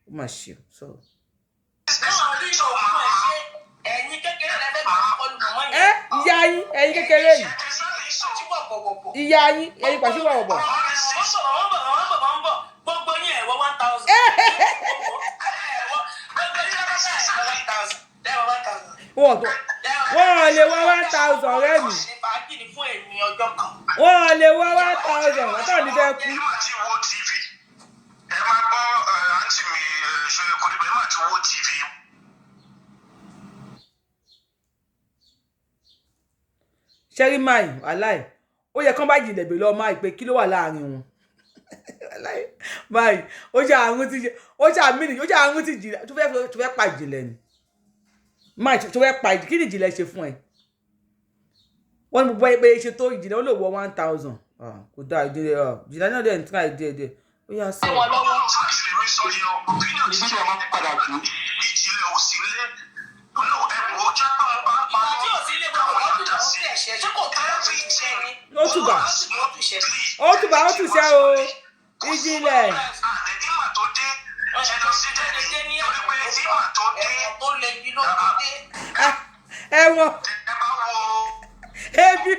Ó mà ṣe o sọ. Wọ́n rí òògùn ẹ̀ ṣe. Ẹ̀yin kékeré rẹ fẹ́ gbà kọlù mọ̀mọ́ Ẹ yẹn. ìyá yín, ẹ̀yin kékeré yìí, ìyá yín, ẹ̀yin pàṣípàrọ̀ bọ̀. Wọ́n bọ̀, wọ́n bọ̀, wọ́n bọ̀, wọ́n bọ̀. Gbogbo yín ẹ̀ wọ 1,000. Gbogbo yín ẹ̀ wọ 1,000. Ẹ̀ wọ 1,000. Wọ́n tó wọ́n lè wá 1,000, ọ̀rẹ́ mi. Ṣe fàájì ní fún èmi ọjọ́ kan. Wọ́n lè wá 1,000, wọ́n tàn ní fẹ́ kú. Ẹ máa ti wo TV, ẹ máa gbọ́ àǹtí mi ṣe kò dìbò, ẹ máa ti wo TV. Ṣẹ́rí máì aláì, ó yẹ kán bá jìnlẹ̀ bèèrè lọ́wọ́ máì pé kí ló wà láàrin wọn. Aláì máì, ó ṣe àrùn ti ó ṣe àmì, ó ṣe àrùn ti jìnlẹ̀ tó fẹ́ pa ìjìnlẹ̀ ni máì tó fẹ́ pa. Kí ni ìjìnlẹ̀ ṣe fún ẹ? Wọ́n ní gbogbo ẹ ṣe tó ìjìnlẹ̀, ó lè wọ 1,000. Kò dáa. Ìjìnlẹ̀, ìjìnlẹ̀ náà dẹ̀ ń try díẹ̀ díẹ̀. Ó yà sọ. Wọn lọ́wọ́. Fact lèmi sọ yẹn o, opinion ti Ìbílẹ̀ máa ń padà kú. Ìjìnlẹ̀ ò sí lé no ẹ wò ó jẹ́ pé mo bá Ìgbà tí ò sí ilé, gbogbo wọn tún ó tẹ̀ ṣe, ṣé kò tó everything. Ó tùbà. Ó tún ṣe. Ó tùbà, ó tùṣẹ́ o, ìjìnlẹ̀. Àdé ìmà tó dé ṣe lọ sí dẹ̀ ní torí pé ìmà tó dé Ẹ̀wọ̀n tó le bí ló ti dé. Ah, ẹ̀wọ̀n. Ẹ bá wo. Ebi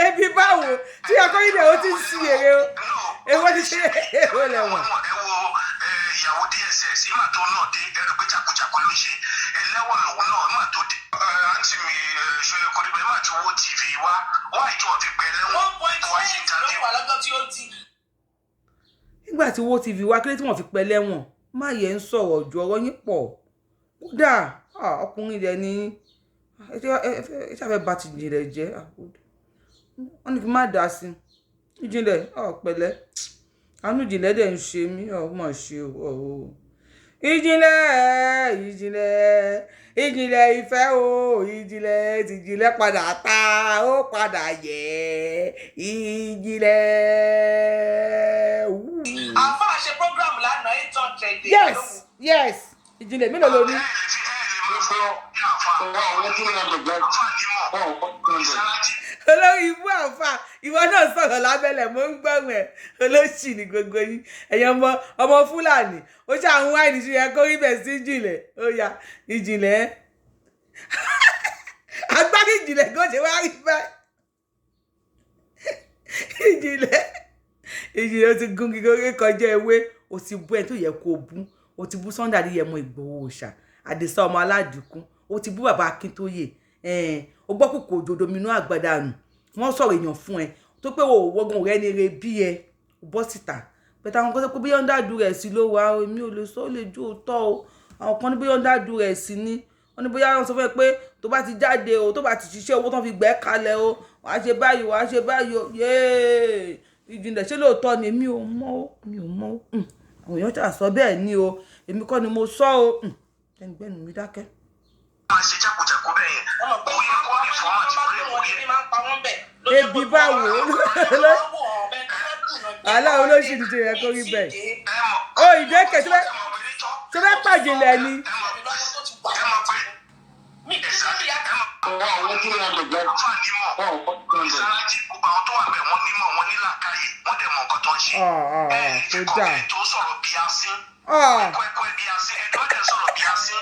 ebi báwo tí ọkọ yìí dẹ̀ ó ti ń sí èrè o, èwo ti ṣe, èwo lẹ̀wọ̀n. Ẹ wo ìyàwó DSS, ìmà tó náà dé, ẹ rí pé jákujàku ló ń ṣe. Ẹlẹ́wọ̀n lòun náà, ìmà tó dé. Àǹtí mi ṣe kò dìbò, ìmà tí wo TV wá wá ìjọ fi pẹ́ ẹlẹ́wọ̀n One point tó wá ṣe eight ló interview. wà lọ́jọ́ tí ó ti. Nígbà tí owó TV wá kílé tí wọ́n fi pẹ́ lẹ́wọ̀n, má yẹ ń sọ̀rọ̀ ju ọ̀rọ̀ yín pọ̀ kódà. Ọkùnrin rẹ̀ ní ẹ ṣàfẹ́ bá ti jìnlẹ̀ jẹ́. Wọ́n ní kí n má dá sí ìjìnlẹ̀. Pẹ̀lẹ́, àánú ìjìnlẹ̀ dẹ̀ ń ṣe mí. Ọ mà ṣe o. Ìjìnlẹ̀, ìjìnlẹ̀, ìjìnlẹ̀ ìfẹ́ o, ìjìnlẹ̀ tìjìnlẹ̀ padà ta, ó padà yẹ ìjìnlẹ̀. Wú. Àáfàá ṣe program lánàá, 800. Yes, ìjìnlẹ̀ mélòó ló ní? Ẹ lè fi, ẹ lè máa fọ bí àfa àfa nímọ̀ ìsálájì. Olórí ibú àǹfà, ìwọ náà sọ̀rọ̀ lábẹ́lẹ̀, mò ń gbọ̀rùn ẹ̀. Olóṣì ní gbogbo yín, ẹ̀yin ọmọ ọmọ Fúlàní. Ó ṣe àwọn wáìnì ṣe yẹ kó rí bẹ̀ sí ìjìnlẹ̀. Ó ya ìjìnlẹ̀, agbárí ìjìnlẹ̀ kó ṣe wá rí báyìí. Ìjìnlẹ̀, ìjìnlẹ̀, ó ti gún kíkókè kọjá ewé. Ó ti bú ẹni tó yẹ kó bú. Ó ti bú Sunday Adéyẹmọ Ìgbòho Òòṣà, Àdìsá ọmọ aládìkún. Ó ti bú bàbá Akíntóyè. Ó gbọ́ kòkò òjòdò minú àgbàdànù. Wọ́n sọ̀rọ̀ èèyàn fún ẹ tó pé o wọ́gùn rẹ ní ire bí ẹ. Ó bọ́ síta pẹ̀tẹ́. Àwọn kan sọ pé bóyá ń dàdú rẹ̀ sí ló wà o. Èmi ò lè sọ, ó lè jó òótọ́ o. Àwọn kan ní bóyá ń dàdú rẹ̀ sí ni. Wọ́n ní bóyá wọ́n sọ fún ẹ pé tó bá ti jáde o, tó bá ti ṣiṣẹ́ owó tó fi gbẹ́ kalẹ̀ o, wàá ṣe báyìí, wàá ṣe báyìí o. Yéé, ìjìnlẹ̀, ṣé lóòótọ́ ni? Èmi ò mọ̀ o, mi ò mọ̀ o. Àwọn èèyàn ṣáà sọ bẹ́ẹ̀ ni o, èmi kọ́ ni mo sọ o. Ẹnugbẹ́nu mi dákẹ́. Máa ṣe jákujàku bẹ́ẹ̀ yẹn, ó yẹ kó ní format brain orí ẹ̀. Ebi báwo? Wàhálà olóṣì ti ṣe yẹ kó rí bẹ́ẹ̀. Ẹ mọ̀ Ó ìdẹ́kẹ̀ tó fẹ́ ẹ mọ̀ pé nítọ́ tó fẹ́ pàjìnlẹ̀ ni. Ẹ mọ̀ pé exactly, ẹ mọ̀ àfa nímọ̀ ìsálájì, gbogbo àwọn tó wà bẹ̀, wọ́n nímọ̀, wọ́n ní làákàyè, wọ́n dẹ̀ mọ̀ nǹkan tó ń ṣe. Ah, ah, Ẹ ah, lè kò dáa. kọ̀ọ̀kẹ́ tó sọ̀rọ̀ bí asín, kẹ́kẹ́ bí asín, ẹ̀ tó dẹ̀ sọ̀rọ̀ bí asín,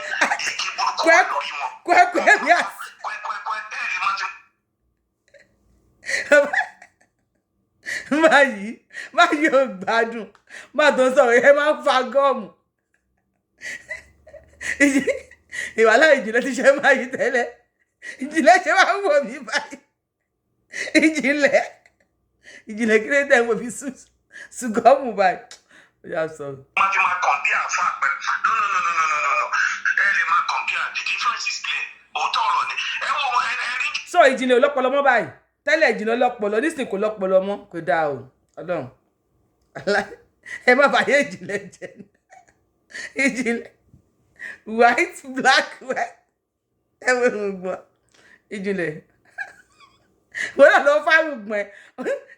èké burúkú wà lórí wọn. Kwẹ́kwẹ́ bí àsì. Kwẹ́kwẹ́kwẹ́, ẹ̀ lè má ti Má yìí, má yìí ò gbádùn, má tó ń sọ̀rọ̀ yẹn máa ń fa gọ́ọ̀mù. Ìwàlá ìjìnlẹ̀ ti ṣe máa yìí tẹ́lẹ̀. Ìjìnlẹ̀ ṣe máa ń wò mí báyìí. Ìjìnlẹ̀, ìjìnlẹ̀, kí ló dé wò mí sùgọ́ọ̀mù báyìí? Ó yà sọ. Máa fi máa compare àfa pẹ̀lú, no, no, no, no, no, no, no, no, ẹ lè máa compare. The difference is clear. Òótọ́ ọ̀rọ̀ ni. Ẹ wo ẹ rí Sọ ìjìnlẹ̀ ọlọ́pọlọ mọ́ báyìí. Tẹ́lẹ̀ ìjìnlẹ̀ ọlọ́pọlọ, nísìnyí kò lọ́pọlọ mọ́. Kò dáa o. Ọlọ́run, ẹ má bàyẹ̀ ìjìnlẹ̀ jẹ́. Ìjìnlẹ̀, white, black, white. Ẹ wo gbọ́n ìjìnlẹ̀, wọ́n náà lọ fáwọn gbọ̀n ẹ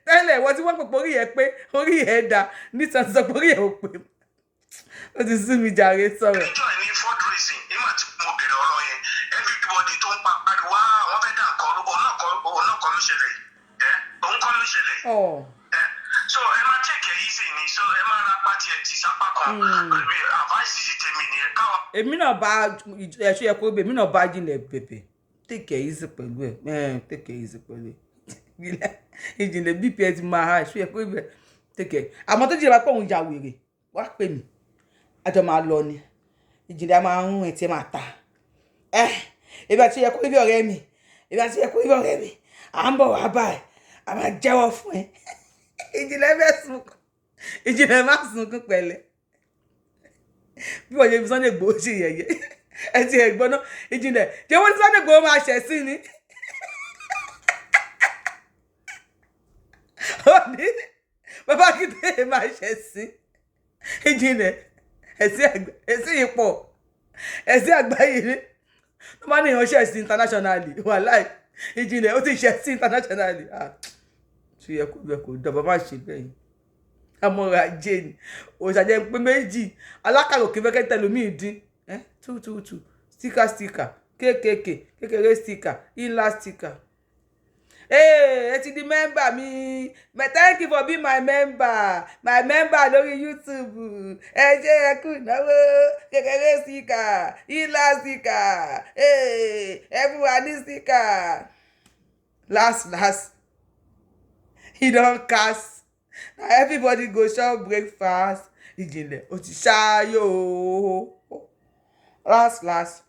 tẹ́lẹ̀. Wọ́n tí wọ́n pè pé orí yẹn pé orí yẹn da, nítorí sọ pé orí yẹn ò pé. Ó ti sú mi jàre, sọ̀rọ̀. Níjọ́ ẹ̀ ní fundraising, nígbà tí mo bẹ̀rẹ̀ ọ̀rọ̀ yẹn, everybody tó ń pariwo, "Ah, wọ́n fẹ́ dà nǹkan rú," òun náà kọ́ ló ṣẹlẹ̀ yìí. Ẹ òun kọ́ ló ṣẹlẹ̀ yìí. Ọ̀. Ẹ so ẹ máa take it easy ni. So ẹ máa ra pàtì ẹ tì sápá kan. Advice ti tèmi nìyẹn káwa. Èmi náà bá ẹṣọ yẹ kó bẹ, èmi náà bá jinlẹ̀ bèbè. Take it easy pẹ̀lú ẹ. Take it easy pẹ̀lú ẹ. Ìjìnlẹ̀ bp ẹ ti máa ha ẹṣọ yẹ kó bẹ. Take it. Àmọ́ tó jìnlẹ̀ bá pọ̀, òun ya wèrè, wá pè mí, àjọ máa lọ ni. Ìjìnlẹ̀ a máa ń ẹ̀ tí ẹ máa ta ẹ. Èmi àti yẹ kó ibi ọ̀rẹ́ mi, èmi àti yẹ kó ibi ọ̀rẹ́ mi, à ń bọ̀ wá báyìí, a máa jẹ́wọ́ fún ẹ. Ìjìnlẹ̀ fẹ́ sunkún. Ìjìnlẹ̀ má sunkún, pẹ̀lẹ́. Bí wọ́n ṣe fi Sunday Igboho ṣe yẹ̀yẹ́, ẹ ti ẹ̀ gbọ́ná. Ìjìnlẹ̀, ṣé wọ́n ní Sunday Igboho máa ṣẹ̀ sí ni? Ó ní bàbá Akíntóyè máa ṣẹ̀ sí. Ìjìnlẹ̀, ẹ̀sìn ipò ẹ̀sìn àgbáyé ni tó bá ní ìránṣẹ́ sí internationally. Wàláì, ìjìnlẹ̀, ó ti ṣẹ̀ sí internationally. Ah, ṣe yẹ kó bẹ, kó dọ̀bọ̀ má ṣe bẹ́ẹ̀ yìí. Amọ̀rọ̀ ajé ni òṣàjẹ́ pé méjì alákàrò kí fẹ́kẹ́ tẹlómìn dín two two two, sticker sticker, kéékèèké kékeré, sticker ńlá, sticker. Hey, ẹ ti di member mi. Thank you for being my member, my member lórí YouTube. Ẹ ṣé, ẹ kú ìnáwó. Kékeré sticker, ńlá sticker, ẹ fún wa ní sticker. Last last, e don cast, na everybody go chop breakfast. Ìjìnlẹ̀, ó ti ṣááyò. Last last,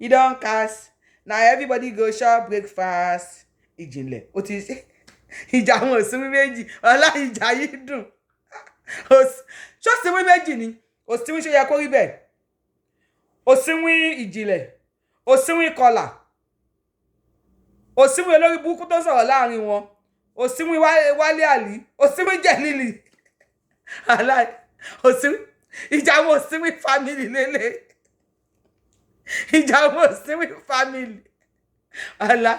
e don cast, na everybody go chop breakfast. Ìjìnlẹ̀, ó ti ṣe ìjà àwọn òsínwín méjì. Ọlá, ìjà yìí dùn. Ṣọ́sínwín méjì ni òsínwín, ṣe yẹ kó rí bẹ́ẹ̀? Òsínwín ìjìnlẹ̀, òsínwín kọlà, òsínwín olórí burúkú tó sọ̀rọ̀ láàrin wọn, òsínwín Wálé Àlí, òsínwín Jẹ̀lílì, aláì òsínwín. Ìjà àwọn òsínwín family lélẹ̀, ìjà àwọn òsínwín family. Àlá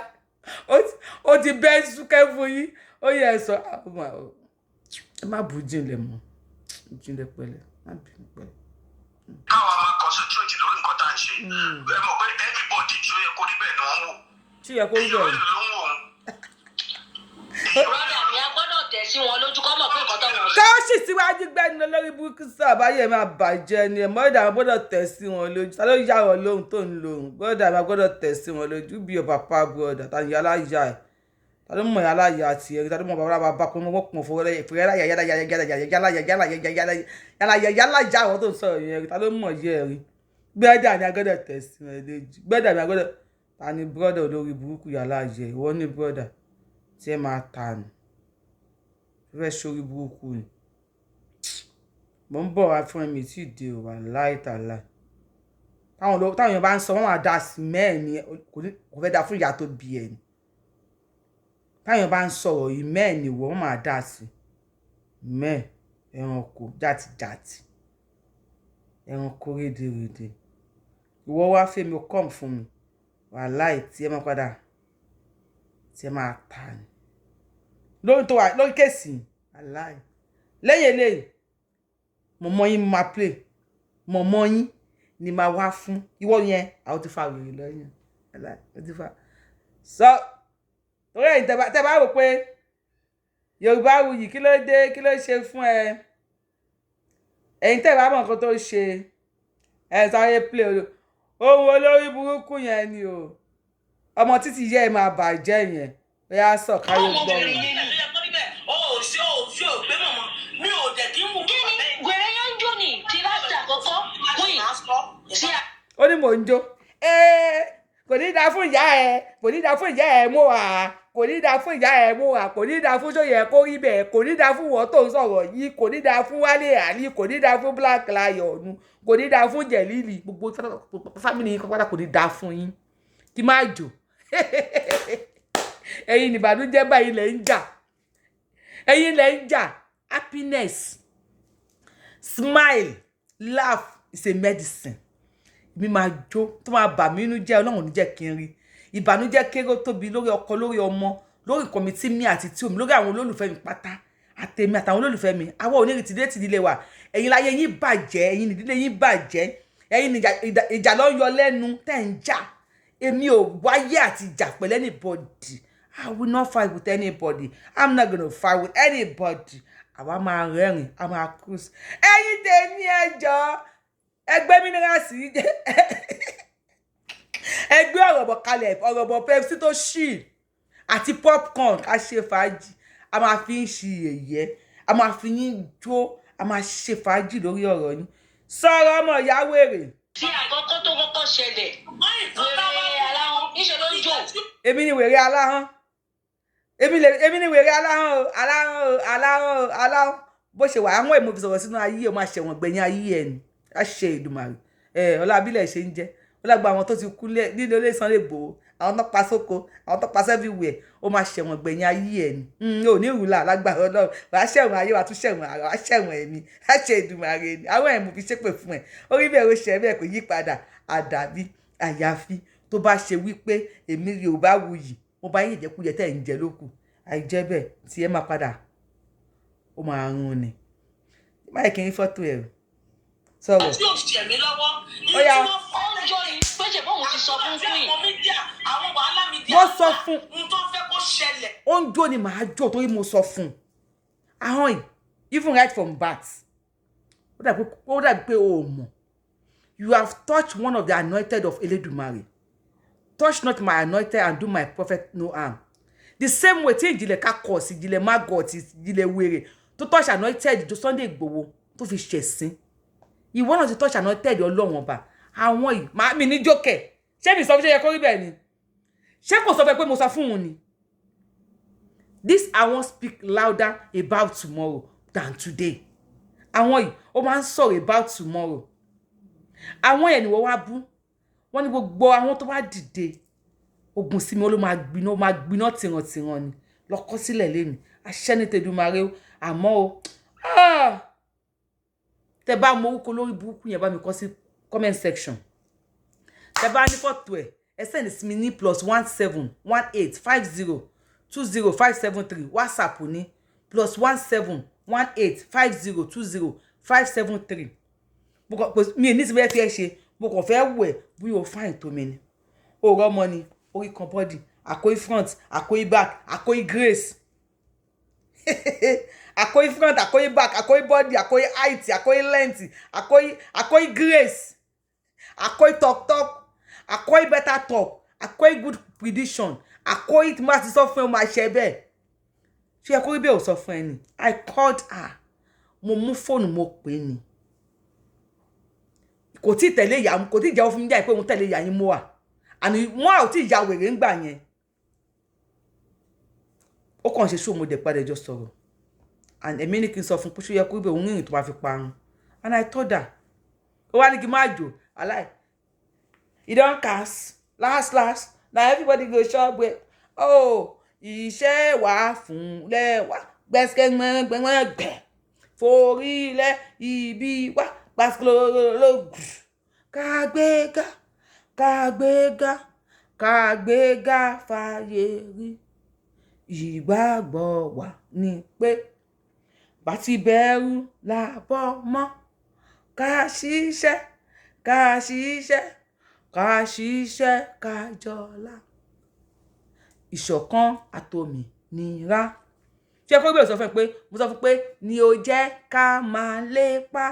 ó ti bẹ́ súnkẹ́ fún yín. Ó yẹ ẹ sọ, ẹ má bù jinlẹ̀ mọ́, jinlẹ̀ pẹ̀lẹ́, má bínú pẹ̀lẹ́. Káwa máa concentrate lórí nǹkan tá à ń ṣe. Ẹ mọ̀ pé everybody tí ó yẹ kó rí bẹ́ẹ̀ ni wọ́n ń wò. Tí yẹ kó rí Èèyàn bẹ́ẹ̀. Mélòó ló ń wò ó? Brother mi, a gbọ́dọ̀ tẹ̀ sí wọn lójú kọ́ mọ̀ pé nǹkan tó wọ́n ṣe. Káwọ́sì síwájú gbẹ́ni lórí burúkú sábàáyé máa bàjẹ́ ni. Ẹ̀ mọ́dà àwọn gbọ́dọ̀ tẹ̀ sí wọn lójú. Ta ló yà wọ́n lóhùn tó ń lóhùn? Gbọ́dọ̀ àwọn gbọ́dọ̀ tẹ̀ sí wọn lójú bí your papa brother. Ta ni yàrá yà ẹ̀? Ta ló mọ̀ yàrá yà tiẹ̀? Ta ló mọ̀ bàbá bàbá pé wọ́n pọ̀ fún yàrá yà yàrá yà yàrá yà yàrá yà yàrá yà yàrá yàrá yà yàrá yà àwọn tó ń sọ̀rọ̀ yẹn? Ta ló mọ̀ yẹ rí? Gbẹ́dà ni agbọ́dọ̀ tẹ̀ sí wọn lójú. Gbẹ́dà ni agbọ́dọ̀. Ta ni brother olórí burúkú yàrá yẹ? Ìwọ ní brother tí ẹ máa ta nù fẹ́ sórí burúkú ni. Mo ń bọ̀ wá fún ẹ̀mí tí ì dé o. Wà láìtàláì, táwọn èèyàn bá ń sọ, wọ́n máa da sí mẹ́ẹ̀ ni. Kò fẹ́ da fún ìyá tó bí ẹ̀ ni. Táwọn èèyàn bá ń sọ̀rọ̀ yìí, mẹ́ẹ̀ ni wọ́n máa dá sí mẹ́ẹ̀. Ẹranko jàtìjàtì, ẹranko rédèrèdè. Ìwọ wá fẹ́mi o, come fún mi. Wàláì tí ẹ máa padà tí ẹ máa ta ni lórí tó wà lórí case. Wàláì, lẹ́yìn eléyìí, mọ̀mọ́ yín máa play. Mọ̀mọ́ yín ni máa wá fún ìwọ yẹn. Àwọn ti fa wèrè lọ́yìn. Wàláì, ó ti fa sọ torí ẹ̀yin tẹ́ bá rò pé Yorùbá wuyì, kí ló dé? Kí ló ṣe fún ẹ? Ẹ̀yin tẹ́ bá mọ̀ nǹkan tó ṣe, ẹ sáré play ohun olórí burúkú yẹn ni o. Ọmọ títí yẹ ẹ máa bàjẹ́ yẹn. Bóyá sọ káyọ̀ gbọ́ Ọmọbìnrin wọn. yẹn ni. Ó ò ṣe, ó ṣe ò gbé mọ̀mọ́ mi ò dẹ̀ kí n wù. Kí ni wèrè yẹn ń jó ní ti láti àkọ́kọ́ queen sí Ó ní mò ń jó. Ee, kò ní dáa fún ìyá ẹ, kò ní dáa fún ìyá ẹ mú wa, kò ní dáa fún ìyá ẹ mú wa, kò ní dáa fún sóyẹ kó rí bẹ́ẹ̀, kò ní dáa fún wọ́n tó ń sọ̀rọ̀ yìí, kò ní dáa fún Wálé Àlí, kò ní dáa fún Black Lion, kò ní dáa fún Jẹ̀lílì, gbogbo family yín pátá, kò ní dáa fún yín. Kí má jò ẹ̀yin nìbànújẹ́ báyìí lẹ̀ ń jà, ẹ̀yin lẹ̀ ń jà. Happiness, smile, laugh is a medicine. Mi máa jó tó máa bà mí inú jẹ́. Ọlọ́run ò ní jẹ́ kí n rí ìbànújẹ́ kéré ó tóbi lórí ọkọ, lórí ọmọ, lórí nǹkan mi tí mi àti tí omi, lórí àwọn olólùfẹ́ mi pátá, àtèmi àtàwọn olólùfẹ́ mi. Àwọn onírìtì dé tìdílé wa. Ẹ̀yin láyé yín bàjẹ́, ẹ̀yin nìdílé yín bàjẹ́, ẹ̀yin ní ìjà ló ń yọ lẹ́nu tẹ́ ń jà. Èmi ò wáyé àti ìjà pẹ̀lú anybody. I will not fight with anybody. I'm not gonna fight with anybody. Àwa máa rẹ́rìn, a máa cruise. Ẹ̀yin tèmi, ẹ jọ̀ọ́, ẹgbẹ́ minerals yìí jẹ́ ẹgbẹ́ ọ̀rọ̀bọ̀ kalẹ̀, ọ̀rọ̀bọ̀ Pepsi tó ṣì àti popcorn. Ká ṣe fàájì, a máa fi ń ṣe yẹ̀yẹ́, a máa fi yín jó, a máa ṣe fàájì lórí ọ̀rọ̀ yín. Sọ̀rọ̀, ọmọ ìyá wèrè. Sí àkọ́kọ́ tó kọ́kọ́ ṣẹlẹ̀, wèrè aláhùn níṣẹ́ ló ń jò. Èmi ni wèrè aláhán? Èmi ni wèrè aláhán o, aláhán o, aláhán o, aláhán. Bó ṣe wà, àwọn èèmọ̀ fi sọ̀rọ̀ sínú ayé ẹ̀, máa ṣẹ̀wọ̀n gbẹ̀yìn ayé ẹ̀ ni. Á ṣe Èdùmàrè ẹ̀ ọlá abílẹ̀ ṣe ń jẹ́ ọlágbà àwọn tó ti kú nílé olè Sunday Igboho, àwọn tó pa sóko, àwọn tó pa everywhere. Ó máa ṣẹ̀wọ̀n gbẹ̀yìn ayé ẹ̀ ni. Ò ní ìrùlà lágbára Ọlọ́run. Wàá ṣẹ̀wọ̀n ayé, wàá tún ṣẹ̀wọ̀n ara, wàá ṣẹ̀wọ̀n ẹ̀mí. Á ṣe Èdùmàrè ni. Àwọn ẹ̀mú fi ṣépè fún ẹ̀ orí bẹ́ẹ̀, ó ṣe bẹ́ẹ̀, kò yí padà. Àdàbí àyàfi tó bá ṣe wípé èmi Yorùbá wuyì, mo bá yín ìjẹkújẹ tẹ̀ ń jẹ lókù. Àìjẹ́ bẹ́ẹ̀, tí ẹ máa padà, ó máa rún ni. Má yẹ kí n rí fọ́tò ẹ̀ sọ̀rọ̀. Tí ò ṣẹ̀ mí lọ́wọ́. Ó yá. Ó ń jó ni pé ṣe bóun ti sọ fún queen. Àwọn media, àwọn wàhálà media. Mo sọ fún. N tó fẹ́ kó ṣẹlẹ̀. Ó ń jó ni, màá jó torí mo sọ fún un. Ahọ́n yìí, even right from birth, ó dàbí pé o ò mọ̀. You have touched one of the anointed of Elédùmarè. Touch not my anointed and do my prophet no harm. The same way tí ìjìnlẹ̀ kakọ̀ sí ìjìnlẹ̀ maggot, ìjìnlẹ̀ wèrè tó touch anointed tó Sunday Igboho tó fi ṣẹ̀sín, ìwọ náà ti touch anointed Ọlọ́run Ọba. Àwọn yìí máa mi ní jókè. Ṣé mi sọ fún? Ṣé yẹ kó rí bẹ́ẹ̀ ni? Ṣé kò sọ fún ẹ pé mo sọ fún òun ni? This I wan speak louder about tomorrow than today. Àwọn yìí, ó máa ń sọ̀rọ̀ about tomorrow. Àwọn yẹn ni wọ́n wá bú. Wọ́n ní gbogbo àwọn tó bá dìde ogun sí mi, ó ló máa gbiná, ó máa gbiná tìrantìran ni. Lọ́kọ́ sílẹ̀ lẹ́nu aṣẹ́ ní tẹ̀dùmarè o. Àmọ́ o, ah! Tẹ bá mọ orúkọ lórí burúkú yẹn, bá mi kọ sí comment section. Tẹ bá ní fọ́tò ẹ̀, ẹ send sí mi ní +17185020573. WhatsApp ní +17185020573. Mi ò ní ti fẹ́ fi ẹ ṣe, mo kàn fẹ́ wẹ̀ bí o fine tó mi ni. Òòrọ̀ ọmọ ni orí kan body, àkóyí front, àkóyí back, àkóyí grace, àkóyí front, àkóyí back, àkóyí body, àkóyí height, àkóyí length, àkóyí grace, àkóyí talk talk, àkóyí better talk, àkóyí good prediction, àkóyí tí mo bá ti sọ fún ẹ, o máa ṣe bẹ́ẹ̀. Ṣé ẹ kó rí bẹ́ẹ̀? Ò sọ fún ẹ ni. I called her. Mo mú fóònù, mo pè é ni. Kò tí ì tẹ̀lé ìyá, kò tí ì jẹ́wọ́ fún mi jáde pé òun tẹ̀lé ìyá yín mú wa àní. Wọ́n ò tí ì ya wèrè ńgbà yẹn. Ó kàn ṣe ṣó, mo dẹ̀ padà jọ sọ̀rọ̀ and èmi ní kí n sọ fún pé ṣó yẹ kó ibẹ̀ òun rìnrìn tó bá fi parun. And I told her. Ó wá ní kí n má jò aláì. E don cast last last, na everybody go chop well. Oh, iṣẹ́ wà fún lẹ́wà gbẹ́sẹ̀gbẹ́gbẹ́gbẹ́ forílẹ̀ ibi wá gbàsílólógù. Kàgbéga, kàgbéga, kàgbéga fàyè rí. Ìgbàgbọ́ wa ni pé bá ti bẹ̀rù làbọ̀ mọ́, ká ṣiṣẹ́, ká ṣiṣẹ́, ká ṣiṣẹ́, ká jọlá, ìṣọ̀kan àtòmìnira. Ṣé kó bẹ̀rẹ̀ sọ fún ẹ pé mo sọ fún pé ni ó jẹ́ ká máa lépa?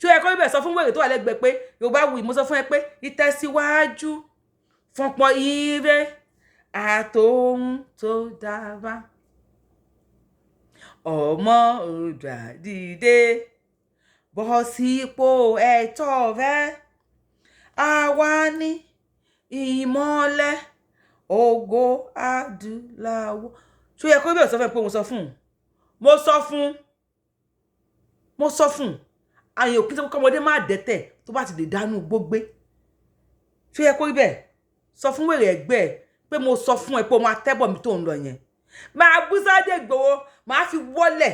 Ṣé ẹ kó bẹ̀rẹ̀ sọ fún wèrè tó wà lẹ́gbẹ̀ẹ́ pé Yorùbá wuyì? Mo sọ fún ẹ pé ìtẹ̀síwájú fọnpọ̀ ire àtòhun tó dára. Ọmọ Oòduà, dìde, bọ́ sípò ẹ̀tọ́ rẹ. Àwa ní ìmọ́lẹ̀ ògo adúláwọ̀. Ṣó yẹ kó bẹ̀rẹ̀ sọ fún ẹ pé mo sọ fún un? Mo sọ fún, mo sọ fún un. Àyè òkú tó kọ́mọdé má dẹ́tẹ̀ tó bá ti lè dánú gbógbé. Ṣó yẹ kó rí bẹ́ẹ̀? Sọ fún wèrè ẹgbẹ́ ẹ pé mo sọ fún ẹ pé o máa tẹ́bọ̀ mi tó ń lọ yẹn. Máa bú Sunday Igboho, máa fi wọ́lẹ̀.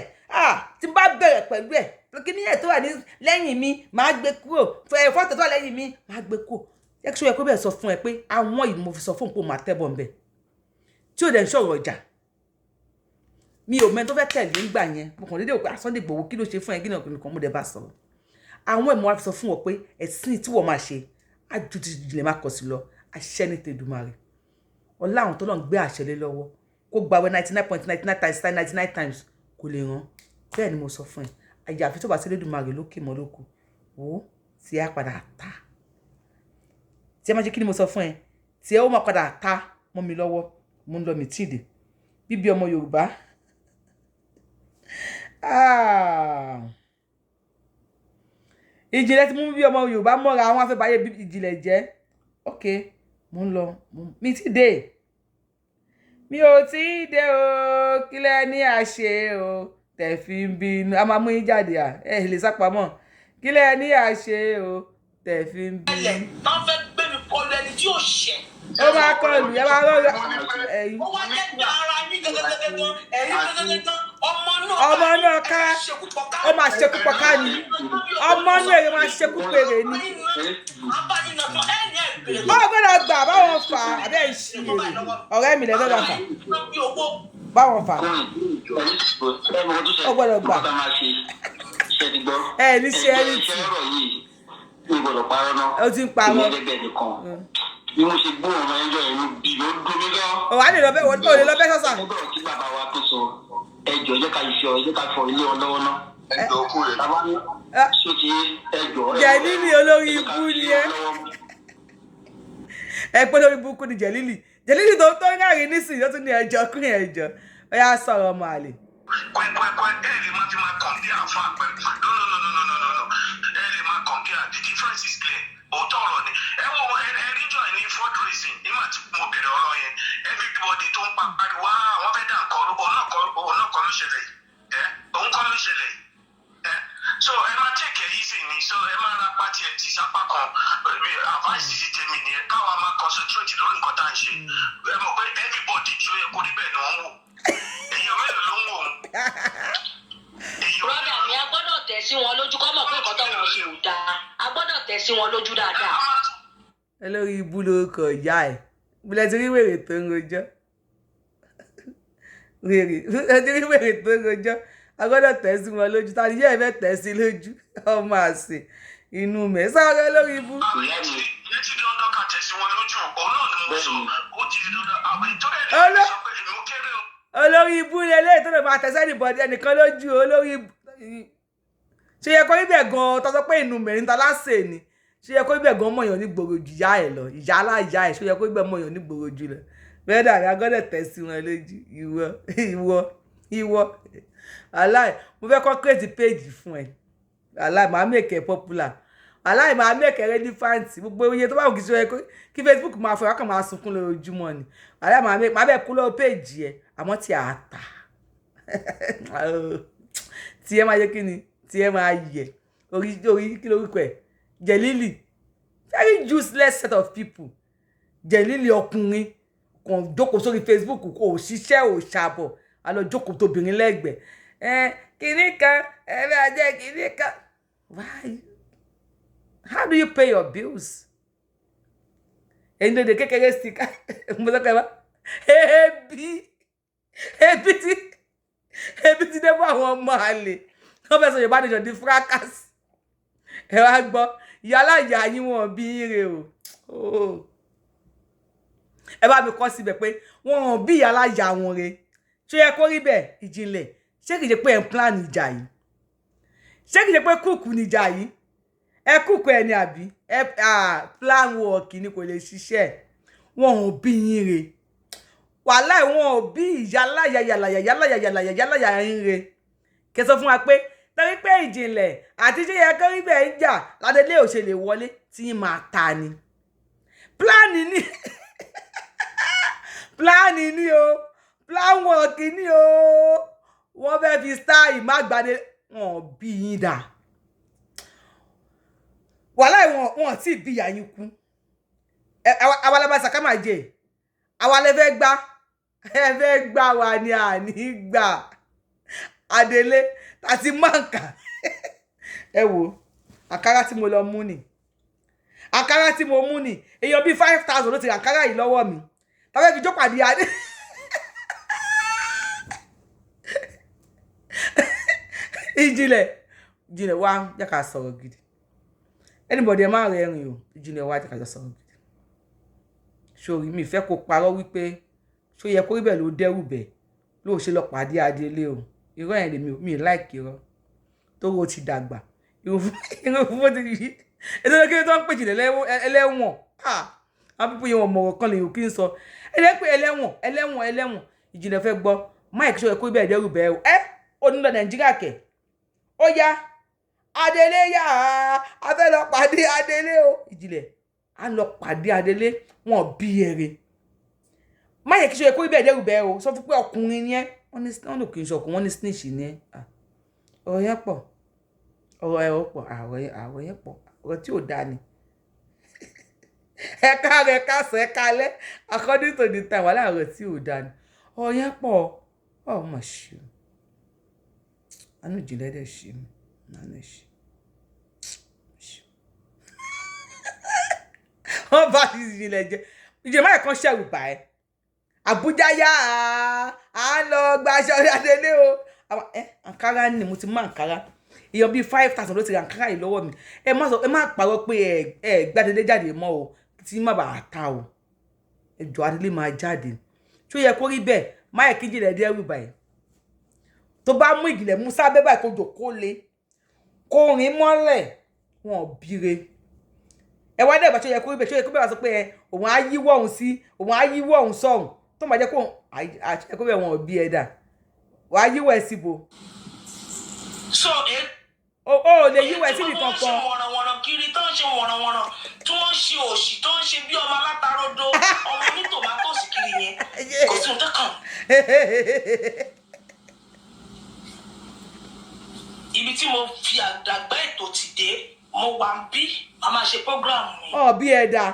Tí n bá bẹ̀rẹ̀ pẹ̀lú ẹ̀, kíní ẹ̀ tó wà ní lẹ́yìn mi, máa gbé kúrò. Fọ́tò tó wà lẹ́yìn mi, máa gbé kúrò. Jẹ́ kí ṣó yẹ kó bẹ́ẹ̀ sọ fún ẹ pé àwọn yìí mo fi sọ fún un pé o máa tẹ́bọ̀ ń bẹ̀ tí ò dẹ̀ ń sọ̀rọ̀ ọjà. Mi ò mẹ́ni tó fẹ́ tẹ̀lé ńgbà yẹn. Mo kàn déédéé pé Sunday Igboho, kí ló ṣe fún ẹ? Kí ni ọkùnrin kan mo dẹ̀ bá sọ̀rọ̀. Àwọn ẹ̀mọ́ wa fi sọ fún wọn pé ẹ̀sìn tí wọ́n máa ṣe á ju ti jìnlẹ̀ má kọ̀ sí lọ. Àṣẹ ní tèdùmarè ọlá àwọn tó lọ́n gbé àṣẹ lé lọ́wọ́ kó gbàwé 99.99 times 99 times kò lè ràn. Bẹ́ẹ̀ ni mo sọ fún ẹ. Àyàfi tó bá sí Elédùmarè lókè mọ́ lóko wò ó tí a padà ta tí ẹ máa ṣe. Kí ni mo sọ fún ẹ tí ẹ ó máa padà ta mọ́ mi lọ́wọ́? Mo ń lọ, mi tíì dé bíbí ọmọ Yorùbá. Ah. Ìjìnlẹ̀ tí mú bí ọmọ Yorùbá mọ́ra àwọn afẹ́báyé ìjìnlẹ̀ jẹ́. Ok, mo ń lọ, mi ti dé, mi ò tí ì dé o. Kílẹ̀ ní àṣẹ o tẹ̀ fi ń bínú? A máa mú yín jáde. À ẹ lè sápamọ́. Kílẹ̀ ní àṣẹ o tẹ̀ fi ń bínú? Tán fẹ́ gbé mi kọlu ẹni tí ò ṣẹ̀. Ó máa kọlù ẹ, máa rọrùn ẹ̀yìn. Ó wá jẹ́ pé ara yín gẹ́gẹ́gẹ́gẹ́, ẹ̀yin gẹ́gẹ́gẹ́, ọmọ náà. Ọmọ náà ká, ó máa ṣekú pọ̀ ká ní ọmọ náà, èrè máa ṣekú pèrè ni. Ó gbọ́dọ̀ gbà báwọn fà á abẹ́ ìṣirò. Ọ̀rẹ́ mi lẹ́fẹ̀ẹ́ bá fà, báwọn fà, ó gbọ́dọ̀ gbà. Ẹ ní ṣe ẹni tì. Ó ti ń parọ́. Bí mo ṣe gbọ́ ọ̀rọ̀ ẹjọ́ yẹn bí ló dùn mí gan. Ò wá lè lọ bẹ́, ò lè lọ bẹ́ sọ́sà. Mo bẹ̀rẹ̀ sí bàbá wa tó sọ, ẹjọ́ jẹ́ ká ṣe ọ, jẹ́ ká fọ ilé wọn lọ́wọ́ náà. Ẹjọ́ kú rẹ̀. Bàbá ní ṣó ti ẹjọ́. Jẹ̀lílì, olórí ibú ni ẹ. Ẹ pé lórí burúkú ni Jẹ̀lílì. Jẹ̀lílì tó ń rẹ́rìn nísìnyí, ó tún ní ẹjọ́ kún ẹjọ́. Ó yá, sọ̀rọ̀, ọmọ àlè. Kwẹ́kwẹ́kwẹ́, ẹ lè má fi máa compare àfa pẹ̀lú. No, no, no, no, no, no, no, no, ẹ lè máa compare. The difference is clear. Òótọ́ ọ̀rọ̀ ni. Ẹ wo ẹ rí jọ ní fundraising nígbà tí mo bẹ̀rẹ̀ ọ̀rọ̀ yẹn, everybody tó ń pariwo, ah, wọ́n fẹ́ dà nǹkan rú. Òun náà kọ́ ló ṣẹlẹ̀ yìí. Ẹ òun kọ́ ló ṣẹlẹ̀ yìí. Ẹ so ẹ máa take it easy ni. So ẹ máa ra pàtì ẹ tì sápá kan. Advice ti tèmi nìyẹn, káwa máa concentrate lórí nǹkan tá à ń ṣe. Ẹ mọ̀ pé everybody tí ó yẹ kó rí bẹ́ẹ̀ ni wọ́n ń wò. Èèyàn mélòó ló ń wò ó? Èèyàn Brother mi, a gbọ́dọ̀ tẹ̀ sí wọn lójú kọ́ mọ̀ pé nǹkan tó sí wọn lójú dáadáa. Olórí ibú lórúkọ ìyá ẹ̀. Bílẹ̀ ti rí wèrè tó ń rojọ́, wèrè ẹ ti rí wèrè tó ń rojọ́. A gbọ́dọ̀ tẹ̀ sí wọn lójú. Ta ni yẹ́ ẹ fẹ́ tẹ̀ sí lójú? Ọmọ àṣẹ inú mẹ́ sáré lórí ibú. Ìyẹn ti di dandan ká tẹ̀sí wọn lójú. Òun náà ni mo sọ, ó ti di dandan àwọn ìtọ́jú ẹ̀ sọ pé èmi ò kéré o. Olórí ibú ni eléyìí tó lè máa tẹ̀sẹ̀ níbọ̀dí ẹnìkan lójú. Olórí ibú ṣe yẹ kó ibẹ̀ gan-an tó sọ pé inú mẹ́rin ta lásè ni. Ṣe yẹ kó ibẹ̀ gan mọ̀yàn ní gbòòrò jù ìyá ẹ̀ lọ, ìyá aláìyá ẹ̀? Ṣe yẹ kó ibẹ̀ mọ̀yàn ní gbòòrò jù lọ? Bẹ́ẹ̀ dàbí agbọ́dọ̀ tẹ̀ sí wọn lójú. Ìwọ, ìwọ, ìwọ, aláì mo fẹ́ kọ́ create page fún ẹ. Aláì máa make ẹ popular, aláì máa make ẹ relevant. Gbogbo iye tó bá wù kí ṣe kí Facebook máa fọ, ọkàn máa sunkún lójoojúmọ́ ni. Aláì máa make, máa bẹ́ẹ̀ kú lọ́wọ́ page ẹ. Àmọ́ tí a tà tí ẹ máa yẹ kí ni tí ẹ máa yẹ orí orí kí lórúkọ ẹ? Jẹlílì, very useless set of people. Jẹlílì ọkùnrin kàn jókòó sórí Facebook, kò ṣiṣẹ́, ò ṣàbọ̀, a lọ jókòó tóbìnrin lẹ́gbẹ̀ẹ́ ẹ. Kìíní kan ẹ bá jẹ́ kìíní kan. Why? How do you pay your bills? Ẹ̀yin lóde kékeré sí ká mo sọ pé bá ebi, ebi ti dé fún àwọn ọmọ àlè. Wọ́n fẹ́ sọ Yorùbá Nation di fracas. Ẹ wá gbọ́, ìyá ìyá yín, wọn bí yín re o. Ẹ bá mi kọ́ síbẹ̀ pé wọn bí ìyá aláya wọn re. Ṣé yẹ kó rí bẹ́ẹ̀? Ìjìnlẹ̀, ṣé kìí ṣe pé ẹ̀ ń plan ìjà yìí? Ṣé kìí ṣe pé kúùkù níjà yìí? Ẹ kúùkù ẹ ní àbí ẹ plan work ni? Kò lè ṣiṣẹ́. Wọn ò bí yín re, wàhálà. Wọn ò bí ìyá aláya yàlàyà yàlàyà yàlàyà yàlàyà yín re. Kẹ sọ fún wa pé torí pé ìjìnlẹ̀ àti ṣé yẹ kó rí bẹ́ẹ̀ ń jà ládélé ò ṣe lè wọlé tí yín máa ta ni. Plan ni, plan ni o, plan work ni o. Wọ́n fẹ́ fi style má gbadé. Wọn bí yín dà, wàhálà. Wọn tí bí ìyá yín kú. Àwa la máa sàkámà jẹ. Àwa lè fẹ́ gbá, ẹ fẹ́ gbá wa ni, àní gbà. Adélé àti Mọ̀ǹkà, ẹ wo àkàrà tí mo lọ mú ni, àkàrà tí mo mú ni. Èèyàn bíi 5,000 ló ti rà àkàrà yìí lọ́wọ́ mi tàbí fi jókòó àdìyà adé. Ìjìnlẹ̀, ìjìnlẹ̀, wá jẹ́ ká sọ̀rọ̀ gidi. Anybody, ẹ má rẹ́rìn o. Ìjìnlẹ̀, wá jẹ́ ká jọ sọ̀rọ̀ gidi. Sórí mi fẹ́ kó parọ́ wípé ṣó yẹ kó rí bẹ́ẹ̀ ló dẹ́rù bẹ́ẹ̀ ló ṣe lọ pàdé adélé o. Irọ́ yẹn lèmi mi láìkì irọ́ tó o ti dàgbà. Irun fún ti yí ètò ìdókòwò tó ń pè jìnlẹ̀ ẹlẹ́wọ̀n. Àwọn pípọ̀ yẹn, wọ́n mọ̀rọ̀ kan lè yòókì ń sọ ẹlẹ́ pé ẹlẹ́wọ̀n, ẹlẹ́wọ̀n, ẹlẹ́wọ̀n. Ìjìnlẹ̀ fẹ́ gbọ́ mike. Ṣó yẹ kó rí bẹ́ẹ̀ dẹ́rù bẹ́ẹ̀ o? Ẹ ò ní lọ Nàìjíríà kẹ̀. Ó yá, adélé yá, a fẹ́ lọ pàdé adélé o. Ìjìnlẹ̀, a lọ pàdé adélé. Wọn bí ẹrẹ má yẹ kí ṣe kó ibẹ̀ dẹ́rù bẹ́ẹ̀ o. Sọ fún pé ọkùnrin ni ẹ́. Wọ́n ní wọ́n lò kì í ṣe ọkùnrin, wọ́n ní snitch ni ẹ́. Ọ̀rọ̀ yẹn pọ̀, ọ̀rọ̀ ẹ̀ pọ̀, ọ̀rọ̀ yẹn pọ̀, ọ̀rọ̀ tí ò dáa ni. Ẹ káàárọ̀, ẹ káàsán, ẹ káalẹ́, according to the time. Wàhálà, ọ̀rọ̀ tí ò dáa ni, ọ̀rọ̀ yẹn pọ̀. Ọ̀ mà ṣe o, àánú ìjìnlẹ̀ dẹ̀ ṣe mí, àánú ẹ̀ ṣe. Wọ́n bá ìjìnlẹ̀ jẹ́. Ìjìnlẹ̀ máa kàn ṣẹ̀rù bà ẹ́. Àbújá yá, à ń lọ gbaṣọ adélé o. Ẹ àǹkárá ni mo ti mú àǹkárá. Èèyàn bíi 5,000 ló ti ra àǹkárá yìí lọ́wọ́ mi. Ẹ má sọ, ẹ má parọ́ pé ẹ gbàdélé jáde mọ́ o, tí má bàa ta o. Ẹ jọ, adélé máa jáde. Tó yẹ kó rí bẹ́ẹ̀ má yẹ kí ìjìnlẹ̀ dẹ́rù báyìí. Tó bá mú ìjìnlẹ̀ mú sábẹ́ báyìí, kó jòkó le, kó rìn mọ́lẹ̀. Wọn ò bíire. Ẹ wá dẹ́gbà. Tó yẹ kó rí bẹ́ẹ̀, tó yẹ kó bẹ́ẹ̀ wá sọ pé ẹ òun á yíwọ́ òun sí, òun á yíwọ́ òun sọ̀hún, tó máa jẹ́ kó àṣẹ kó bẹ́ẹ̀. Wọn ò bí ẹ dà, wàá yíwọ́ ẹ síbo. So O ò lè yíwọ́ ẹ síbi tí wọ́n ṣe kankan. Wọ̀nrànwọ̀nràn kiri tó ń ṣe wọ̀nrànwọ̀nràn, tí wọ́n ṣe òṣì, tó ń ṣe bí ọmọ alátarodo, ọmọ ní tòmátòsì kiri yẹn, kò sí ohun tó kàn. Ibi tí mo fi àdàgbà ètò ti dé, mo wà ń bí a máa ṣe program mi. Ọ̀ bí ẹ dà,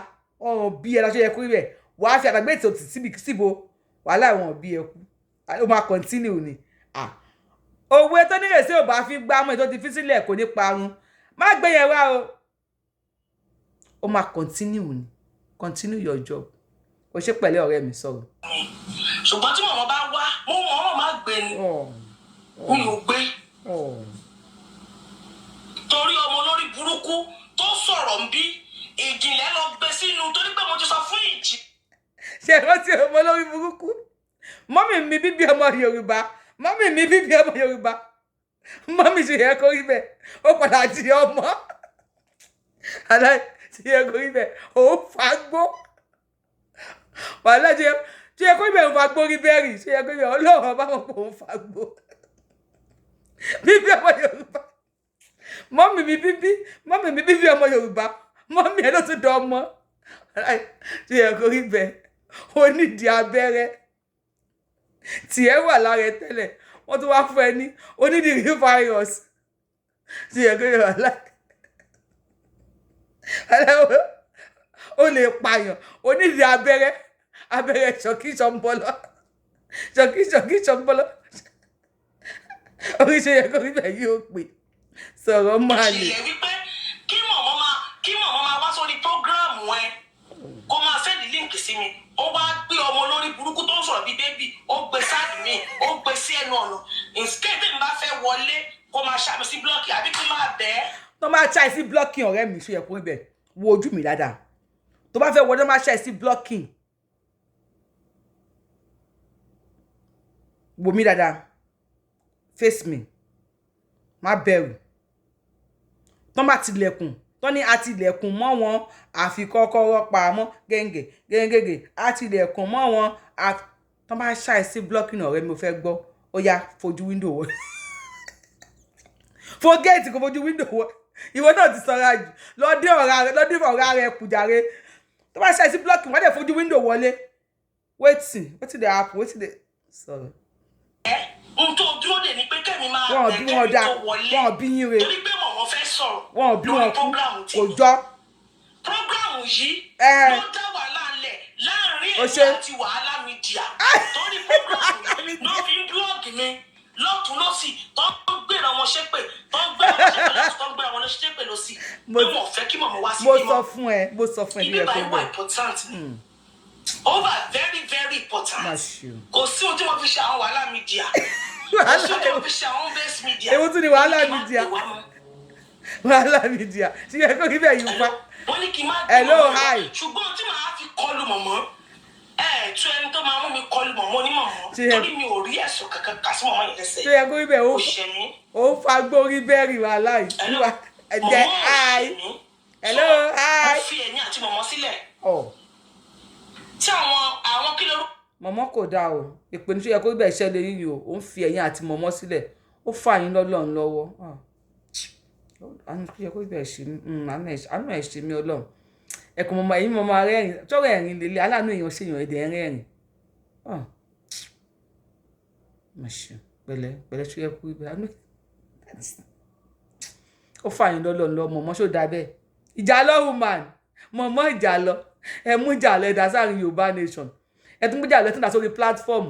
ọ̀ bí ẹ dà. Ṣe yẹ kó rí bẹ́ẹ̀ wàá fi àtàgbé ètò síbi síbo? Wàhálà, wọn bí ẹ kú, ó máa continue ni. Òwe tó nírèsí ò bá fi gbá mọ́ ètò ti fi sílẹ̀ kò ní parun. Má gbé yẹn wá o. Ó máa continue ni. Continue your job. Ó ṣe pẹ̀lẹ́, ọ̀rẹ́ mi, sọ̀rọ̀. Ṣùgbọ́n tí mọ̀mọ́ bá wá, mo mọ̀ ọ́n má gbé ni. Mi ò gbé torí ọmọ olórí burúkú tó sọ̀rọ̀ ń bí ìjìnlẹ̀ lọ gbé sínú, torí pé mo ti sọ fún ìjì. Ṣe rántí ọmọ olórí burúkú? Mummy mi bíbí ọmọ Yorùbá, mummy mi bíbí ọmọ Yorùbá, mummy ṣe yẹ kó rí bẹ́ẹ̀. Ó padà di ọmọ aláì ṣe yẹ kó rí bẹ́ẹ̀. Ó fagbó wàhálà ṣe yẹ kó rí bẹ́ẹ̀. Ó fagbó rí bẹ́ẹ̀ rí. Ṣe yẹ kó rí bẹ́ẹ̀. Ọlọ́run ọba wọn kò ń fagbó bíbí ọmọ Yorùbá. Mummy mi bíbí, mummy mi bíbí ọmọ Yorùbá, mummy ẹ ló tún dán ọmọ aláì ṣe yẹ kó rí bẹ́ẹ̀. Ó nídìí abẹ́rẹ́ tiẹ̀ wà lára ẹ tẹ́lẹ̀, wọ́n tún wá fún ẹ ní onídìrí virus. Ṣe yẹ kó rí wàhálà aláwọ̀ ó lè pààyàn. Onídìí abẹ́rẹ́, abẹ́rẹ́ ṣọ̀kí ṣọ̀nbọ̀lọ́, ṣọ̀kí ṣọ̀kí ṣọ̀nbọ̀lọ́. Oríṣi yẹ kó rí bẹ́ẹ̀. Yóò pè sọ̀rọ̀ máa lè. Ìjìnlẹ̀ wípé kí mọ̀mọ́ máa wá sórí program ẹ, kó máa send link sí mi. Ó wá gbé ọmọ olórí burúkú tó ń sọ̀rọ̀ bíi baby, ó gbé sáàdì mi, ó gbé sí ẹnu ọ̀nà. Instead, tèmi bá fẹ́ wọlé, kó máa ṣàmì sí block àbí kí máa bẹ́ẹ̀. Tó máa ṣàì sí blocking, ọ̀rẹ́ mi, ṣe yẹ kó rí bẹ́ẹ̀. Wo ojú mi dáadáa. Tó bá fẹ́ wọlé, máa ṣàì sí blocking. Wò mí dáadáa, face me, má bẹ̀rù. Tó bá tilẹ̀kùn, tó ní àtìlẹ̀kùn mọ́ wọn, àfi kọ́kọ́rọ́ pamọ́ gẹ́ngẹ́ gẹ́ngẹ́gẹ́, àtìlẹ̀kùn mọ́ wọn. Tó bá ṣàì sí blocking, ọ̀rẹ́ mi, ò fẹ́ gbọ́. Ó yá, fojú window wọ, fo géètì, kò fojú window wọ. Ìwọ náà ti sanra jù. Lọ dé ọ̀rá rẹ, lọ dé ọ̀rá rẹ kùjàre. Tó bá ṣàì sí blocking, wọ́n dẹ̀ fojú window wọlé. Wetin, wetin dey happen? Wetin dey sọ̀rọ̀? N tó dúró dè ní pé kẹ́mi máa Wọn ò bẹ̀ bí wọn kẹ́mi dá tó wọlé, wọn ò bí yín re. Torí pé mọ̀mọ́ fẹ́ sọ̀rọ̀ Wọn ò bí lórí wọn kú program kò tèmi. jọ. Program yìí ló dá wàhálà lẹ̀ láàrin Ó èmi ṣe. àti wàhálà media, torí program yìí ló fi ń blog mi lọ́tún lọ́sì, tó ń gbéra wọn ṣépè, tó ń gbéra wọn ṣépè lọ́tún, tó ń gbéra wọn ṣépè lọ́sì, pé wọn ò fẹ́ kí mọ̀mọ́ wá sí Mo bímọ. sọ fún ẹ, mo sọ fún ẹ bí Ibi ẹ kó báyìí wà bẹ. important ni, over very very important. Má ṣe o. Kò sí ohun tí wọ́n fi ṣe àwọn wàhálà media, kò sí ohun tí wọ́n fi ṣe àwọn base media. Èwo tún ni wàhálà Wọ́n ní kí n má media? gbé wá mọ́. Wàhálà media, ṣé yẹ kó rí bẹ́ẹ̀ yìí pa? Wọ́n ní kí n má gbé Hello, mọ̀mọ́ wá. hi. Ṣùgbọ́n tí màá fi kọlu mọ̀mọ́ ẹ tú, ẹni tó máa mú mi kọlu mọ̀mọ́ ní mọ̀mọ́, torí mi ò rí ẹ̀sùn kankan kà sí mọ̀mọ́ yẹn lẹ́sẹ̀. Ṣé yẹ kó rí bẹ́ẹ̀ ó Kò ṣe mí. Ó fa gbórí bẹ́ẹ̀rì wàhálà yìí. Hello. Ẹ̀jẹ̀. Mọ̀mọ́ ò Hi. ṣe mí. Hello. So, Hi. mo fi ẹ̀yìn àti mọ̀mọ́ sílẹ̀ Ọ̀ tí àwọn kí lorúkọ Mọ̀mọ́ kò dáa o. Ìpè ní ṣé yẹ kó rí bẹ́ẹ̀ ṣẹlẹ̀ yìí o. Ó ń fi ẹ̀yìn àti mọ̀mọ́ sílẹ̀, ó fà yín lọ́lọ́run lọ́wọ́. Ah. Àánú ṣé yẹ kó rí bẹ́ẹ̀ ṣe mí. Àánú ẹ̀ ṣe mí, Ọlọ́run. Ẹ̀kọ́ mọ̀mọ́ ẹ̀yìn mọ̀mọ́ rẹ́rìn tọ́rọ̀ ẹ̀rín lélẹ̀ aláàánú èèyàn ṣèyàn ẹ̀dẹ̀ rẹ́rìn. Ah. Má ṣe pẹ̀lẹ́ pẹ̀lẹ́. Ṣé yẹ kó rí bẹ́ẹ̀? Àánú ó fà yín lọ́lọ́run lọ́wọ́. Mọ̀mọ́ ṣó dáa bẹ́ẹ̀? Ìjà lọ, woman, mọ̀mọ́, ìjà lọ. Ẹ mú ìjà lọ, ẹ dá sáàrin Yorùbá nation. Ẹ tún mú ìjà lọ, ẹ tún dá sórí platform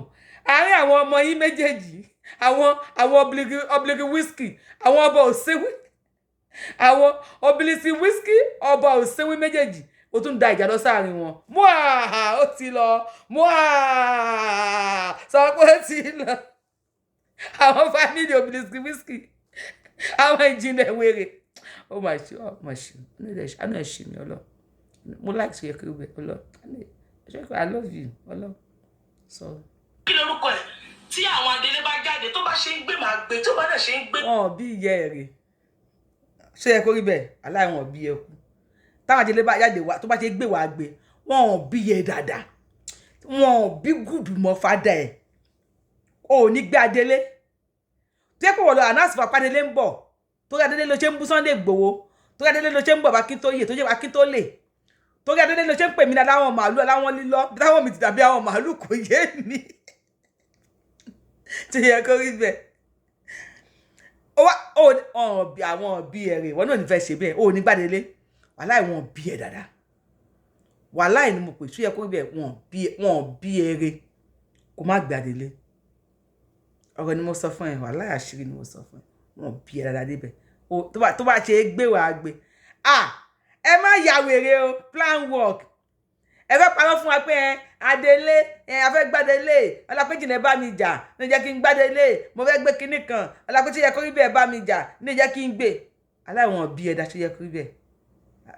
àárín àwọn ọmọ yín méjèèjì, àwọn obligi whisky, àwọn ọba òsínwí, àwọn obilisi whisky, ọba òsínwí méjèèjì. Ó tún da ìjà lọ sáàrin wọn. Muaha, ó ti lọ. Muaha, sọ pé ó ti lọ. Àwọn family obilisi whisky, àwọn ìjìnlẹ̀ wèrè. Ó mà ṣe, ó mà ṣe. Àánú ẹ̀ ṣe mí, Ọlọ́. Mo like ṣe yẹ kí o bẹ Ọlọ́. I love you, Ọlọ́, sọ. Kí lorúkọ ẹ̀ tí àwọn adélé bá jáde, tó bá ṣe ń gbé, màá gbé, tó bá dẹ̀ ṣe ń gbé. Wọn ò bí ìyá ẹ̀ rè. Ṣé yẹ kó rí bẹ́ẹ̀? Aláì wọn ò bí ẹ kú. Táwọn àjẹlé bá jáde wá, tó bá ṣe gbé, wàá gbé. Wọn ò bí ẹ dáadáa, wọn ò bí gùdù mọ́ fádà ẹ̀. O ò ní gbé adélé tó yẹ kó wọ́n lọ announce fún apádélé ń bọ̀. Torí adélé ló ṣe ń bú Sunday Igboho, torí adélé ló ṣe ń bọ̀ bá Akíntóyè, tó jẹ́ Akíntóyè, torí adélé ló ṣe ń pè mí ní aláwọn màálù, aláwọn lílọ táwọn mi ti dàbí àwọn màálù. Kò yé mi tí yẹ kó rí bẹ́ẹ̀. Ó wá ó ọ̀n bí àwọn òbí ẹ̀ rè. Wọ́n náà ní fẹ́ ṣe bẹ́ẹ̀. Ó ní gbàdélé. Wàláì, wọn bí ẹ̀ dáadáa. Wàláì ni mo pè. Tó yẹ kó rí bẹ́ẹ̀? Wọn bí ẹ rè kó má gbàdélé. Ọ̀rọ̀ ni mo sọ fún ẹ. Wàláì, àṣírí ni mo sọ fún ẹ. Wọn bí ẹ dáadáa débẹ̀. Tó bá ṣe é gbé, wàá gbé. Ah, Ẹ má ya wèrè o. Plan work. Ẹ fẹ́ parọ́ fún wa pé ẹ Adélé, ẹ afẹ́ gbádélé. Ọlápẹ́jìnà bá mi jà ní jẹ́ kí n gbádélé. Mo fẹ́ gbé kinní kan. Ọlápẹ́jì yẹ kó rí bẹ́ẹ̀ bá mi jà ní jẹ́ kí n gbé. Aláìwọ̀n bí ẹ̀dá ṣe yẹ kó rí bẹ́ẹ̀.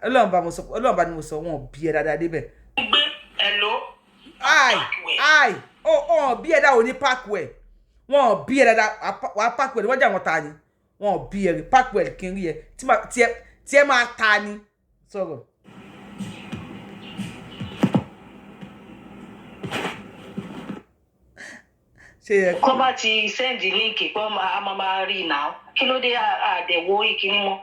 Ọlọ́run bá mo sọ, Ọlọ́run bá ni mo sọ, wọn bí ẹ dáadáa débẹ̀. Gbé ẹ̀ ló. Ai ai, ó ọ̀ bí ẹ̀dá ò ní parkway. Wọn ò bí ẹ dáadáa wà á parkway. Wọ́n jà wọ́n ta ni. Wọn ò bí ẹ rí parkway kí n rí ẹ tí ẹ máa ta ni. Sọ̀rọ̀. Ṣe yẹ Tó bá ti send link pé a máa rí i náà, kí ló dé àdẹ̀wò ìkíní mọ́?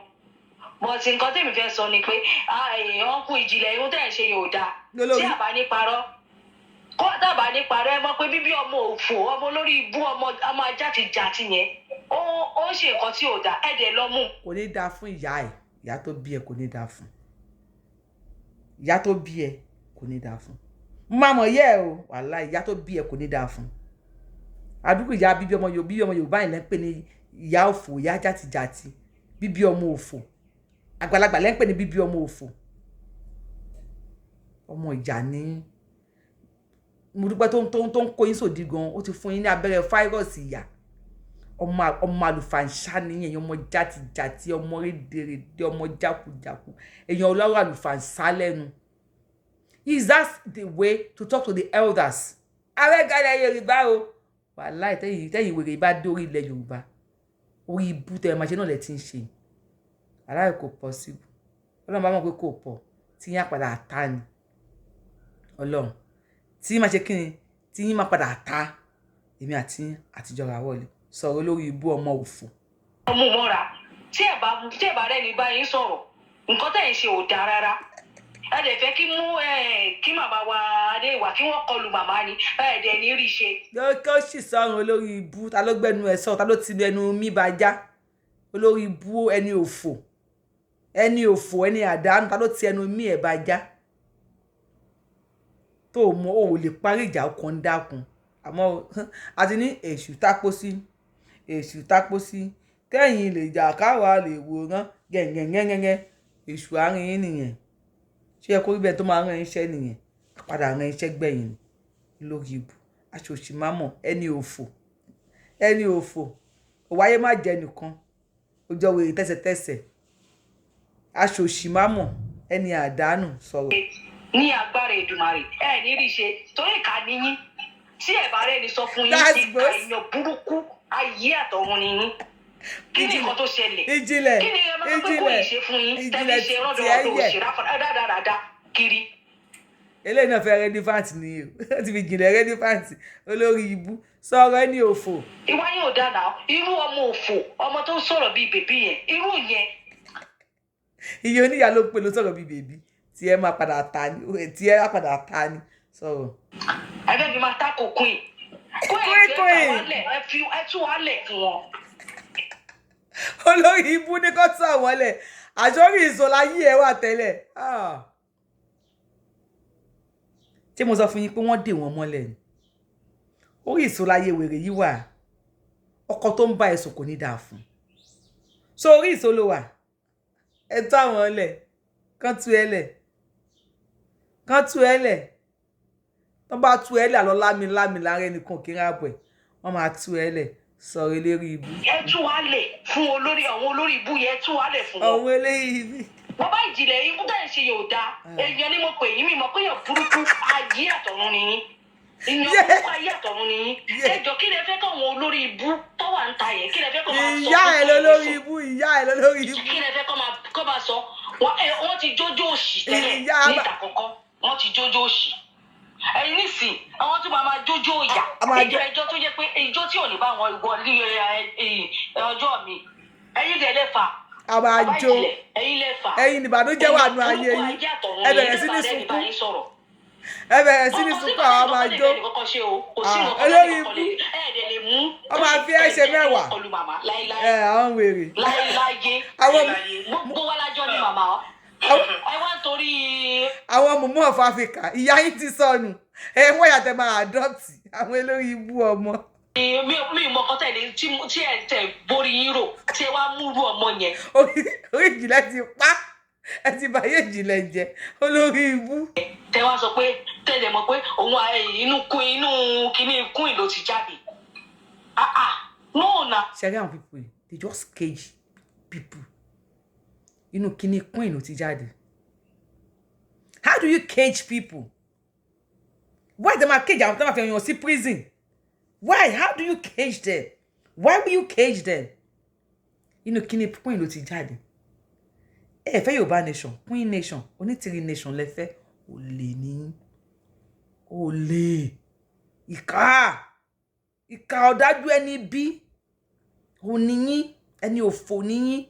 But nǹkan tèmi fẹ́ sọ ni pé èèyàn kú ìjìnlẹ̀, ihun tẹ̀ ń ṣe yóò dáa. Lólórí. Tí àbá ní parọ́, kó dábàá ní parọ́, ẹ mọ̀ pé bíbí ọmọ òfò, ọmọ olórí ibú, ọmọ ajátijàti yẹn, ó ń ṣe nǹkan tí ò dáa, ẹ̀ dẹ̀ lọ mú. Kò ní dáa fún ìyá ẹ. Ìyá tó bí ẹ kò ní dáa fún. Ìyá tó bí ẹ kò ní dáa fún. Mo máa mọ̀ yẹ́ ẹ o. Wàláhì, ìyá tó bí ẹ kò ní dáa fún. Àdúgbò ìyá bíbí ọmọ Yorùbá, bíbí ọmọ Yorùbá yìí lẹ́ ń pè ní ìyá òfò, ìyá játijàti, bíbí ọmọ òfò. Àgbàlagbà lẹ́ ń pè ní bíbí ọmọ òfò. Ọmọ ìyá ní. Mo dúpẹ́ tó ń kó yín sòdí gan. Ó ti fún yín ní abẹ́rẹ́ fáírọ̀sì ìyá. Ọmọ àlùfàǹṣá ni èèyàn, ọmọ játijàti, ọmọ rédèrèdè, ọmọ jákujàku, èèyàn ọlọ́rọ̀ àlùfàǹṣá lẹ́nu. Is that the way to talk to the elders? Arẹ́gàdà Yorùbá o. Wàláì, tẹ́yìn wèrè bá dórí ilẹ̀ Yorùbá, orí ibú tẹ́ ẹ máa ṣe náà lẹ ti ń ṣe. Wàláì, kò possible. Ọlọ́run bá mọ̀ pé kò pọ̀ tí yín á padà ta ni. Ọlọ́run tí yín máa ṣe kíni, tí yín máa padà ta. Èmi àti yín àtijọ́ ra wọlé. Sọ̀rọ̀, lórí ibú, ọmọ òfò. Mú mọ́ra. Tí ẹ̀ bá rẹ́ni bá yín sọ̀rọ̀, nǹkan tẹ̀ ń ṣe ò dáa rárá. Ẹ dẹ̀ fẹ́ kí mú ẹ kí màmá wa Adéwà kí wọ́n kọlu màmá ni, ẹ dẹ̀ ní rí ṣe. Kó sì sọ̀rọ̀, olórí ibú. Ta ló gbẹnu ẹ̀ sọ? Ta ló ti ẹnu mi bá já? Olórí ibú, ẹni òfò, ẹni òfò, ẹni àdánù. Ta ló ti ẹnu mi ẹ̀ bá já tó o mọ? O ò lè parí ìjà, ọkàn ń dákun. Àmọ́ àti ní èṣù tápó sí, èṣù tápó sí kẹ́yìn lè jà káwa lè wòran gẹ̀ǹgẹ̀ǹgẹ̀ǹgẹ̀. Èṣù àárín yín nìyẹn. Ṣé ẹ kó rí bẹ́ẹ̀ tó máa rán iṣẹ́ nìyẹn? Padà rán iṣẹ́ gbẹ̀yìn ni lórí ibù aṣòṣì mámọ̀, ẹni òfò, ẹni òfò. Òwáyé má jẹ nìkan ojú ọwọ́ èrè tẹ́sẹ̀tẹ́sẹ̀. Aṣòṣì mámọ̀, ẹni àdánù. Sọ̀rọ̀. Ní agbára Èdùmàrè, ẹ ní rí ṣe torí ìka níyín. Tí ẹ bá rẹ́ni sọ fún yín, That's ìka good. èèyàn burúkú ayé àtọ̀run ni yín. Kí ni nǹkan tó ṣẹlẹ̀? Ìjìnlẹ̀. Kí ni ẹ máa pé kó Ìjìnlẹ̀. yìí ṣe fún yín tẹ́lẹ̀ Ìjìnlẹ̀ ṣe tí ẹ rọ́dọ̀rọ̀dọ̀ yẹ. òṣèré rádaràda kiri? Eléyìí náà fẹ́ relevant ni o. Ó ti fi jìnlẹ̀ relevant. Olórí ibú, sọ̀rọ̀, ẹni òfò. Ìwà yín ò dáa. Irú ọmọ òfò, ọmọ tó ń sọ̀rọ̀ bíi baby yẹn, irú yẹn. Iye oníyà ló pè ló sọ̀rọ̀ bíi baby. Tí ẹ máa padà ta ni, tí ẹ máa padà ta ni. Sọ̀rọ̀. Ẹ fẹ́ fi máa tako queen queen. Queen, Ẹ fi queen. wálẹ̀, ẹ fi ẹ tú wálẹ̀ fún wọn. Olórí ibú ní kó tún àwọn lẹ̀. Àjọrí ìsọ̀lá yí ẹ wà tẹ́lẹ̀. Ah. Ṣé mo sọ fún yín pé wọ́n dè wọ́n mọ́lẹ̀ ni? Orí ìsọ̀láyé wèrè yìí wà. Ọkọ tó ń bá ẹ̀sùn kò ní dáa fún so orí ìsọ ló wà. Ẹ tú àwọn lẹ̀, kán tú ẹ lẹ̀, kán tú ẹ lẹ̀. Tán bá tú ẹ lẹ̀, àlọ́ lámi lámi lára ẹnìkan kí n rábọ̀ ẹ̀. Wọ́n máa tú ẹ lẹ̀. Sọ̀rọ̀, eléré ibú. Ẹ tú wálẹ̀ fún olórí, àwọn olórí ibú yẹn, ẹ tú wálẹ̀ fún wọn. Ọ̀hún eléyìí bí. Bàbá ìjìnlẹ̀, ikú tẹ̀ ń ṣe yóò dáa. Èèyàn ni mo pè yín, mi mọ̀ pé èèyàn burúkú ayé àtọ̀run ni yín. Èèyàn burúkú ayé àtọ̀run ni yín. Ẹ jọ, kí lẹ fẹ́ káwọn olórí ibú tó wà ń ta yẹn, kí lẹ fẹ́ kó máa sọ Ìyá fún ẹ tọ́yìn lólórí sọ? ibú. Ìyá ẹ lólórí ibú. Kí lẹ fẹ́ kó máa sọ? Wọ́n ti jójó òṣì tẹ́lẹ̀. Níta kọ́kọ́ wọ́n ti jójó òṣì. Ẹ̀yin nísìn, àwọn tó máa jójó ìyà. A máa ìjọ ẹjọ́ tó jẹ́ pé ìjọ tí ò ní bá wọn wọlé ọjọ́ mi, ẹ̀yin dẹ̀ lẹ́fà. A máa Bàbá jó. ìjìnlẹ̀, ẹ̀yin lẹ́fà. Ẹ̀yin nìbànújẹ́ wà nù ayé yín. Ẹ bẹ̀rẹ̀ sí ní sunkún, ẹ bẹ̀rẹ̀ sí ní sunkún, àwọn máa jó. Ah, olórí ibú. Wọ́n máa fi ẹ́ ṣe mẹ́wàá. Ẹ àwọn wèrè. Láéláyé. Gbogbo wa lájọ ní màmá ẹ wá ń torí. Àwọn mumu of Africa, ìyá yín ti sọnù. Ẹ wọ́n yàtọ̀ máa adopt àwọn olórí ibú ọmọ. Mi mọ ọkọ tẹ̀lé tí ẹ tẹ̀ borí yín rò tí ẹ wá múrú ọmọ yẹn. Orí ìjìnlẹ̀ ti pa. Ẹ ti báyé ìjìnlẹ̀ jẹ́, olórí ibú. Tẹ wá sọ pé tẹlẹ mọ̀ pé òun inú kún inú kíní kún ìlò ti jáde. Ah ah, no na. Ṣe rí àwọn people yìí, they just cage people. Inú kíní queen ló ti jáde. How do you cage people? Why dem ma cage àwọn tó ma fi yàn sí prison? Why? How do you cage them? Why will you cage them? Inú kíní queen ló ti jáde. Ẹ fẹ́ Yorùbá nation, queen nation, Onítìrí nation lẹ́fẹ́. Olè ní, olè, ìkà, ìkà, ọ̀dájú, ẹni bí òníyín, ẹni òfò níyín.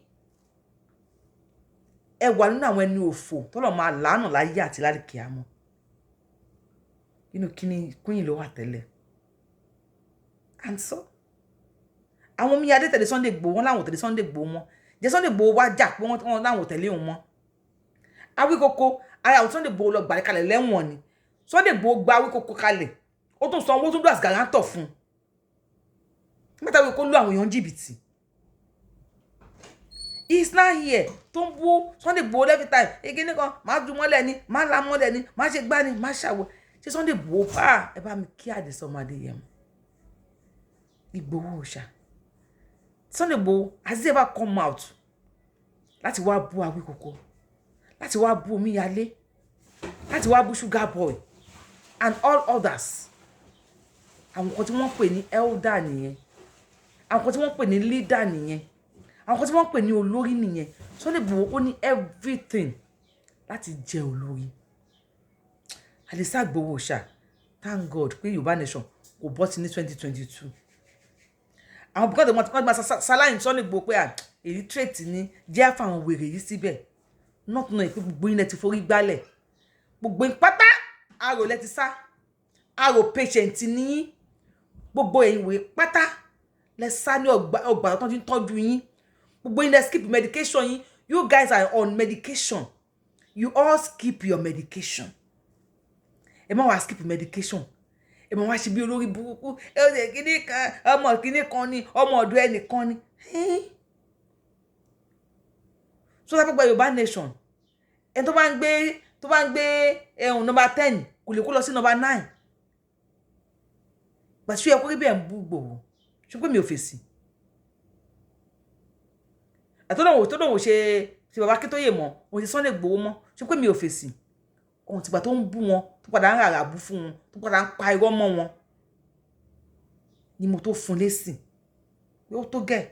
Ẹ wà nínú àwọn ẹni òfò tọ́lọ̀ máa làánà láyé àti lálùkìyámọ̀. Inú kíní queen ló wà tẹ́lẹ̀. And so àwọn Omíyalé tẹ̀lé Sunday Igboho, wọn láwọn ò tẹ̀lé Sunday Igboho mọ́. Jẹ́ Sunday Igboho wá jà pé wọ́n láwọn ò tẹ̀lé òun mọ́. Awíkoko ara àwọn Sunday Igboho lọ gbàlẹ́ kalẹ̀ lẹ́wọ̀n ni. Sunday Igboho gba Awíkoko kalẹ̀, ó tún san owó, tún dùn as guarantor fún un nígbà táwọn kó lu àwọn èèyàn jìbìtì. He is now here tó ń bú Sunday Igboho every time. Igi nìkan máa ju mọ́lẹ̀ ni, máa la mọ́lẹ̀ ni, máa ṣe gbá ni, máa ṣàwọ̀. Ṣé Sunday Igboho bá ẹ bá mi kí Àdìsá ọmọ Adéyẹmọ Ìgbòho ṣá? Sunday Igboho, has he ever come out láti wá bú Awíkoko, láti wá bú Omíyalé, láti wá bú Sugar Boy and all others? Àwọn kan tí wọ́n pè ní elder nìyẹn, àwọn kan tí wọ́n pè ní leader nìyẹn, àwọn kan tí wọ́n pè ní olórí nìyẹn. Sunday Igboho, ó ní everything láti jẹ́ olórí. Àdìsá Ìgbòho ṣá, thank God pé Yorùbá nation kò bọ́ sí ní 2022. Àwọn bùkátà wọn ti máa ṣaláyìn Sunday Igboho pé illiterate ni, jẹ́ fáwọn wèrè yìí síbẹ̀, not knowing pé gbogbo yín lẹ ti forí gbálẹ̀, gbogbo yín pátá arò lẹ ti sá, arò patient ní gbogbo ẹ̀yin wèrè pátá lẹ sá ní ọgbà tó ti ń tọ́jú yín. Gbogbo yín lẹ skip medication yín. You guys are on medication. You all skip your medication. Ẹ má wá skip medication, ẹ má wá ṣe bí olórí burúkú. Ẹ ó lè kíní kan, ọmọ kíní kan ni, ọmọ ọ̀dọ̀ ẹnìkan ni. So tá gba Yorùbá nation, ẹni tó bá ń gbé ẹ̀hún number 10 kò lè kó lọ sí number 9. Gbàtí ó yẹ kó rí bẹ́ẹ̀ ń bú Ìgbòho, ṣùgbọ́n mi ò fèsì. Àtọ́nà tó lòun ò ṣe ṣe bàbá Akíntóyè mọ́, òun ṣe Sunday Ìgbòho mọ́, ṣùgbọ́n mi ò fèsì. Ohun tìgbà tó ń bú wọn, tó padà ń ràrà bú fún wọn, tó padà ń pa irọ́ mọ́ wọn ni mo tó fún lésì pé ó tó gẹ̀.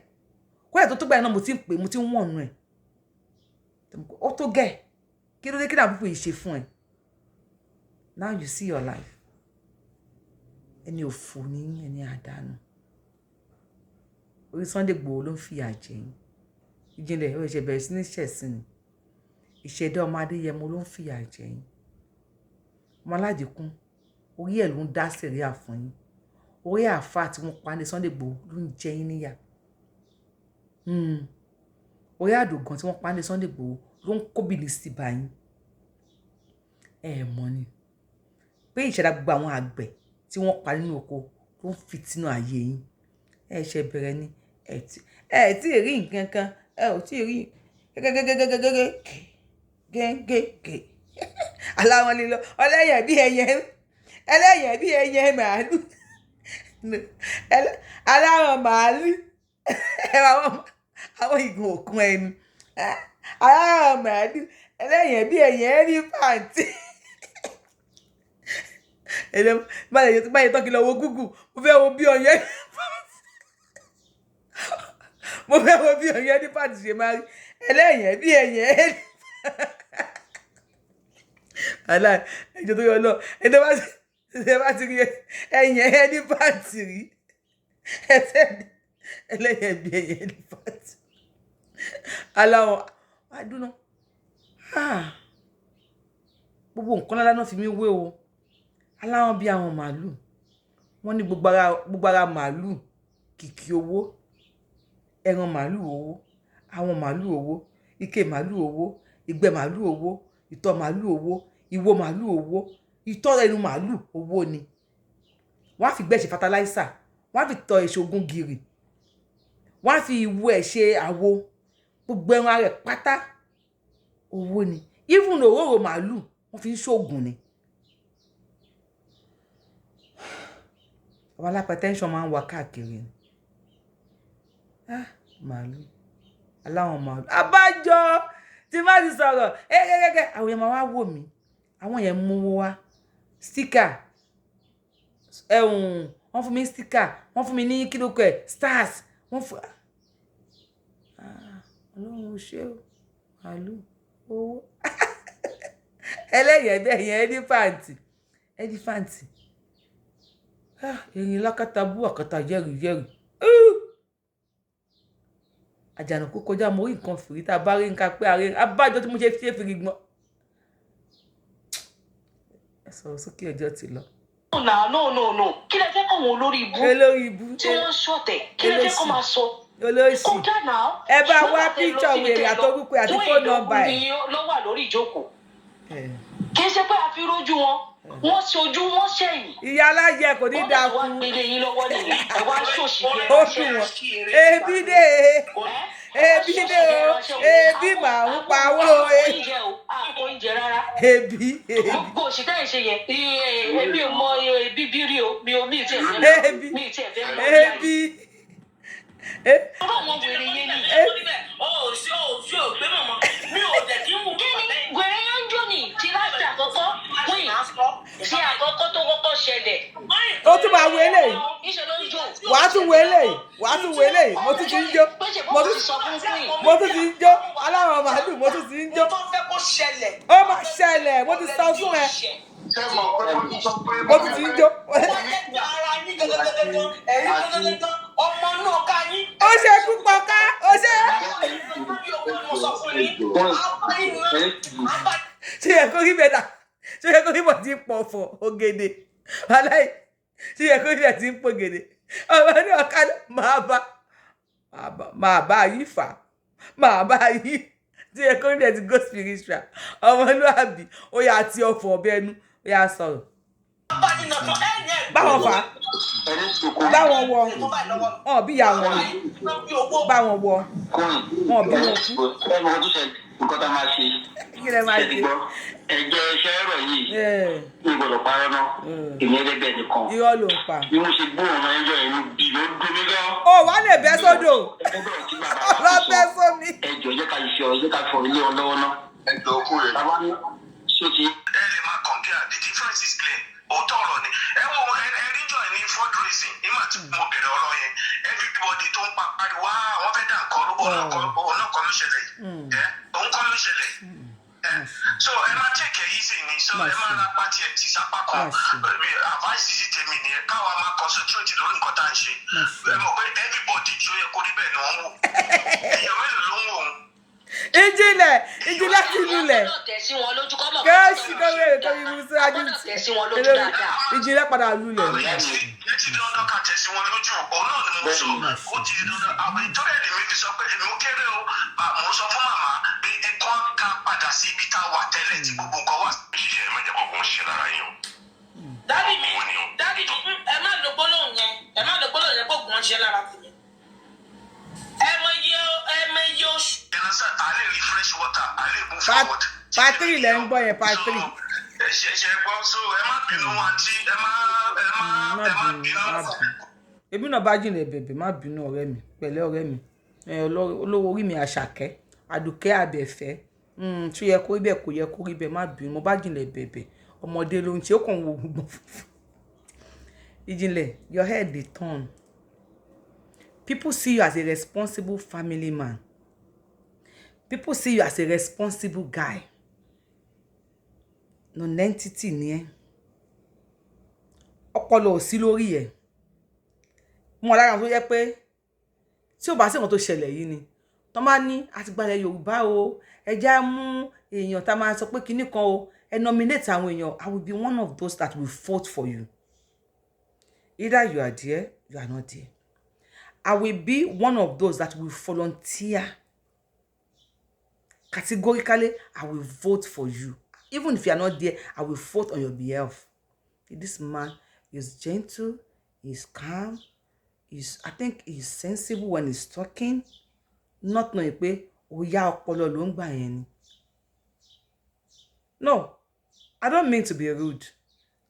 Kóyà tó tó gbà yẹn náà, mo ti ń pè, mo ti ń wọ̀nù ẹ̀, ó tó gẹ̀. Kí ló dé? Kí náà púpọ̀ yìí ṣe fún ẹ? Now you see your life. Ẹni òfò ní, ẹni àdánù. Orí Sunday Igboho ló ń fìyà jẹ yín. Ìjìnlẹ̀ ó ṣe bẹ̀rẹ̀ sí ní ṣẹ̀sìn ni. Ìṣẹ̀dá ọmọ Adéyẹmọ ló ń fìyà jẹ yín. Ọmọ aládìkún, orí ẹ̀ ló ń dá sẹ̀ríà fún yín. Orí àáfàá tí wọ́n pa ní Sunday Igboho ló ń jẹ yín níyà. Orí àdògán tí wọ́n pa ní Sunday Igboho ló ń kó bìlìsì bá yín. Ẹ mọ̀ ni pé ìṣẹ̀dá gbogbo àwọn àgbẹ̀ tí wọ́n pa nínú oko ló ń fìtínà ayé yín. Ẹ ṣe bẹ̀rẹ̀ ni. Ẹ tí ì rí nǹkan kan, ẹ ò tí ì rí gẹ́gẹ́gẹ́gẹ́gẹ́gẹ́ gẹ́gẹ́gẹ́ aláwọn lílọ ọlẹ́yẹ̀ bí ẹyẹ, ẹlẹ́yẹ̀ bí ẹyẹ màálù, aláwọn màálù, àwọn ìgùn òkun ẹnu, aláwọn màálù, ẹlẹ́yẹ̀ bí ẹyẹ elephant. Báyìí tán, kí lọ wo Google. Mo fẹ́ wo bí ọyàn, mo fẹ́ wo bí ọyàn elephant ṣe máa rí. Ẹlẹ́yẹ̀ bí ẹyẹ aláì ẹjọ́ tó yọ lọ. Ẹ tó bá ti rí ẹyẹ elephant rí ẹsẹ̀, ẹlẹ́yẹ̀ bí ẹyẹ elephant, aláwọ̀ adúná. Gbogbo nǹkan lálá náà fi mí wé o. Aláwọ̀ bí àwọn màálù, wọ́n ní gbogbo ara màálù kìkì owó, ẹran màálù owó, àwọn màálù owó, ike màálù owó, ìgbẹ́ màálù owó, ìtọ̀ màálù owó, ìwo màálù owó, ìtọ́ ẹnu màálù owó ni. Wọ́n á fi gbẹ́ ṣe fertilizer, wọ́n á fi tọ́ èso ogun gìrì, wọ́n á fi ìwo ẹ̀ ṣe àwo. Gbogbo ẹran ara ẹ̀ pátá. Owó ni. Even òróró màálù, wọ́n fi ń ṣoògùn ni. Àwọn hypertension máa ń wá káàkiri ni. Ah, màálù, aláwọn màálù. Abájọ tí má ti sọ̀rọ̀ gẹ́gẹ́gẹ́, àwọn yẹn máa wá wò mí, àwọn yẹn mú wá sticker ẹ̀hún, wọ́n fún mi ní sticker, wọ́n fún mi ní kílókò ẹ̀, stars wọ́n fún. Ah, Ọlọ́run, ò ṣe o. Màálù, owó, ẹlẹ́yẹ̀ bẹ́ẹ̀ yẹn, elephant, elephant. Ah, erin lákàtà bú àkàtà yẹ́rì yẹ́rì. Àjànàkú kọjá, mo rí nǹkan fìrí. Tá a bá rí nǹkan pé àárẹ̀ abájọ tí mo ṣe fi fìrí gbọ́n. Ẹ sọ̀rọ̀ sókè, ọjọ́ ti lọ. No, no, no, no. Kí lẹ fẹ́ kọ́ wọn olórí ibú Olórí ibú tí wọ́n ń ṣọ̀tẹ̀? Kí lẹ fẹ́ kọ́ máa sọ? Olóṣì. Kódà náà. Ẹ bá wá picture wèrè àtọrúkọ àti phone number ẹ̀. Ló wà lórí ìjókòó. Kì í ṣe pé a fi rójú wọn, wọ́n ṣe ojú wọn ṣẹ̀yìn. Ìyá aláyẹ kò ní Wọ́n dáa dẹ̀ wá fún. gbélé yín lọ́wọ́ nìyẹn, ẹ wá ṣòṣì bí ẹ Ó ṣe. dùn wọ́n. Ebi dé, ebi dé o, ebi màá ń pawó. Oúnjẹ o, àpò oúnjẹ rárá. Ebi, ebi. Gbogbo òṣì tẹ́ ẹ̀ ṣe yẹn, èmi ò mọ ebi bí rí o, mi ò mi ì tiẹ̀ fẹ́ mọ̀. Ebi. Mi ì tiẹ̀ fẹ́ mọ̀. Ebi. Ọ̀rọ̀ àwọn wèrè yẹn ni. Ó ò sí, ó ò sí, ò gbé mọ̀mọ́ mi ò dẹ̀ kí n wù. Kí ni wèrè yẹn ń jó ní ti láti àkọ́kọ́ queen ti àkọ́kọ́ tó kọ́kọ́ ṣẹlẹ̀? Ó tún máa wo eléyìí. Níṣẹ́ ló ń jó. Wàá tún wo eléyìí, wàá tún wo eléyìí. Mo tún ti ń jó. Pé ṣe Mo bó tún ti sọ fún queen. Mo tún ti ń jó aláwọ̀ màálù, mo tún ti ń jó. Mo tó fẹ́ kó ṣẹlẹ̀. Ó máa ṣẹlẹ̀, mo ti sọ fún ẹ. Ṣé mọ̀ pé mo ti sọ pé Mo tún ti ń jó. Wọ́n jẹ́ kí ara yín gangan, ẹ̀yin gangan, ọmọ náà ká yín. Ó ṣe kú pọ̀ká, ó ṣe. Lórí owó ni mo sọ fún yín. Àwọn yín náà, Ṣé yẹ kó rí bẹ́ẹ̀ dà? Ṣé yẹ kó rí bọ̀ tí ń pọ̀ fọ̀ ògèdè aláì? Ṣé yẹ kó rí bẹ́ẹ̀ tí ń pọ̀ gèdè? Ọmọ ní ọ̀kadà máa bá máa bá yí fà, máa bá yí. Ṣé yẹ kó rí bẹ́ẹ̀ tí go spiritual ọmọlúàbí? Ó yà àti ọ̀fọ̀ ọ̀bẹ ẹnu, ó yà sọ̀rọ̀. Bá yín nà tán, ẹ̀yìn ẹ̀. Báwọn fà á, báwọn wọ Tó báyìí lọ́wọ́ mi. wọn bí ìyá wọn ni. Lórí owó. Báwọn wọ wọn bí wọn kú. Ẹ mọ̀ tó ṣe nǹkan tá a máa ṣe. Kí lẹ máa Ṣe ti ṣe? gbọ́ ẹjọ́ iṣẹ́ ẹ̀rọ yìí? Ẹ̀, Mi ò gbọ́dọ̀ parọ́ náà, èmi ẹlẹ́gbẹ́ nìkan. Irọ́ ló ń pa. Bí mo ṣe gbọ́ ọ̀rọ̀ ẹjọ́ yẹn bí ló dún mí gan. Ó wàá lè bẹ́ sódò. Ẹgbẹ́ tí bàbá Ọ̀rọ̀ wa bẹ́ sọ sómi. ẹjọ́, jẹ́ ká ṣe ọ̀rọ̀, jẹ́ ká fọ ilé wọn lọ́wọ́ náà. Ẹjọ́ kú rẹ̀. Bàbá ní ṣó ti Ẹ lè máa compare, the difference is clear. Òótọ́ ọ̀rọ̀ ni. Ẹ wo ẹ rí jọ ní fundraising nígbà tí mo bẹ̀rẹ̀ ọ̀rọ̀ yẹn, everybody tó ń pa pariwo, "Ah, wọ́n fẹ́ dà nǹkan rú." Òun náà kọ́ ló ṣẹlẹ̀ yìí. Ẹ òun kọ́ ló ṣẹlẹ̀ yìí. Ẹ so ẹ máa take it easy ni. So ẹ máa ra pàtì ẹ tì sápá kan. Advice ti tèmi nìyẹn, káwa máa concentrate lórí nǹkan tá à ń ṣe. Ẹ mọ̀ pé everybody tó yẹ kó rí bẹ́ẹ̀ ni wọ́n ń wò. Èèyàn mélòó ló ń wò ó? Ìjìnlẹ̀, ìjìnlẹ̀ ti lulẹ̀. Gbọ́dọ̀ tẹ̀ sí wọn lójú kọ́ mọ̀. Kẹ́sì kọ́wé kọ́wé mú síwájú. Gbọ́dọ̀ tẹ̀ sí wọn lójú dáadáa. Ìjìnlẹ̀ padà lulẹ̀. Ẹ ti dandan ká tẹ̀sí wọn lójú, òun náà ni mo sọ. Ó ti di dandan. Àwọn ìtọ́jú ẹ̀ lèmi fi sọ pé èmi ó kéré o. Mo sọ fún màmá pé ẹ̀kọ́ ká padà sí ibi tá a wà tẹ́lẹ̀ tí gbogbo nǹkan wà. Ṣiṣẹ́ ẹ má jẹ́ kó kó ń ṣe lára yín o. Daddy mi, daddy mi, ẹ má lo gbólóhùn yẹn, ẹ má lo gbólóhùn yẹn kó gùn ṣe lára tèmi. Ẹ mọ iye, ẹ mọ iye oṣù. Ẹ̀rọ sá, a lè rí fresh water, a lè move forward. Part three lẹ ń gbọ́ yẹn, part three. So, ẹ ṣe ṣe gbọ́. So ẹ má bínú, àǹtí, ẹ má ẹ má Má ẹ má bínú, bínú. má bínú. Èmi náà bá jìnlẹ̀ bẹ̀bẹ̀, má bínú ọ̀rẹ́ mi, pẹ̀lẹ́ ọ̀rẹ́ mi. Ẹ, olówó orí mi, Àṣàkẹ́ Àdùkẹ́ Àbẹ̀fẹ́, tí ó yẹ kó rí bẹ́ẹ̀, kò yẹ kó rí bẹ́ẹ̀, má bínú. Mo bá jìnlẹ̀ bẹ̀bẹ̀, ọmọdé ló ń ṣe, ó kàn wo gbogbo ìjìnlẹ̀. Your head dey turn. People see you as a responsible family man, people see you as a responsible guy. Nonentity ni ẹ́, ọpọlọ ò sí lórí ẹ̀. Mo lára àwọn tó yẹ pé tí ò bá sí nǹkan tó ṣẹlẹ̀ yìí ni tó máa ní àtìgbàlẹ̀ Yorùbá o, ẹ jẹ́ á mú èèyàn tá a máa sọ pé kinní kan o, ẹ nominate àwọn èèyàn, I will be one of those that will vote for you. Either you are there, you are not there, I will be one of those that will volunteer. Categorically, I will vote for you. Even if you are not there, I will vote on your behalf. This man is gentle, he's calm, he's, I think he's sensible when he's talking, not knowing pé ó yá ọpọlọ ló ń gbà yẹn ni. No, I don't mean to be rude,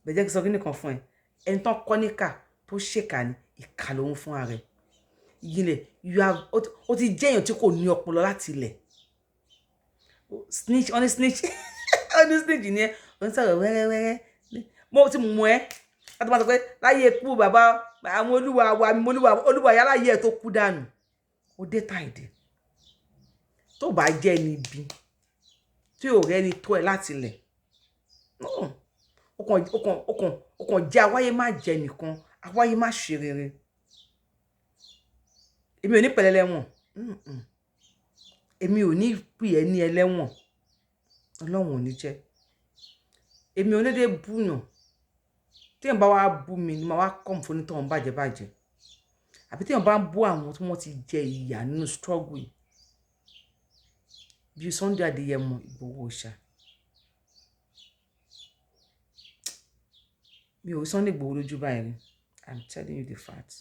bẹ́ẹ̀ jẹ́ kí n sọ kí nìkan fún ẹ. Ẹni tán kọ́ níkà tó ṣèkà ni, ìkà lòun fún ara ẹ̀. Ìjìnlẹ̀, you have, ó ti jẹ́ èèyàn tí kò ní ọpọlọ láti ilẹ̀. Snitch, ọ́ní snitch, ọ́ní snitch ni ẹ. Ó ń sọ̀rọ̀ wẹ́rẹ́wẹ́rẹ́. Mo ti mú ẹ láti máa sọ pé láyé ikú bàbá àwọn olúwa wa mi, olúwa, olúwa yálà yẹ ẹ tó kú dànù. Ó dé táìdì tó bá jẹ́ ẹni ibi tí ò rẹ́ni tó ẹ láti ilẹ̀. No, ó kàn jẹ́ awáyé má jẹ nìkan, awáyé má ṣe rere. Èmi ò ní pẹ̀lẹ́ lẹ́wọ̀n. Èmi ò ní pè ẹ́ ní ẹlẹ́wọ̀n. Ọlọ́run ò ní jẹ́. Èmi ò ní dé búyàn. Téèyàn bá wá bú mi ni màá wá kọ́ fún onítọ̀hún bàjẹ́ bàjẹ́, àbí téèyàn bá ń bú àwọn tí wọ́n ti jẹ ìyà nínú struggle yìí, bíi Sunday Adéyẹmọ Ìgbòho Òòṣà. Mi ò rí Sunday Ìgbòho lójú báyìí rí, I'm telling you the fact,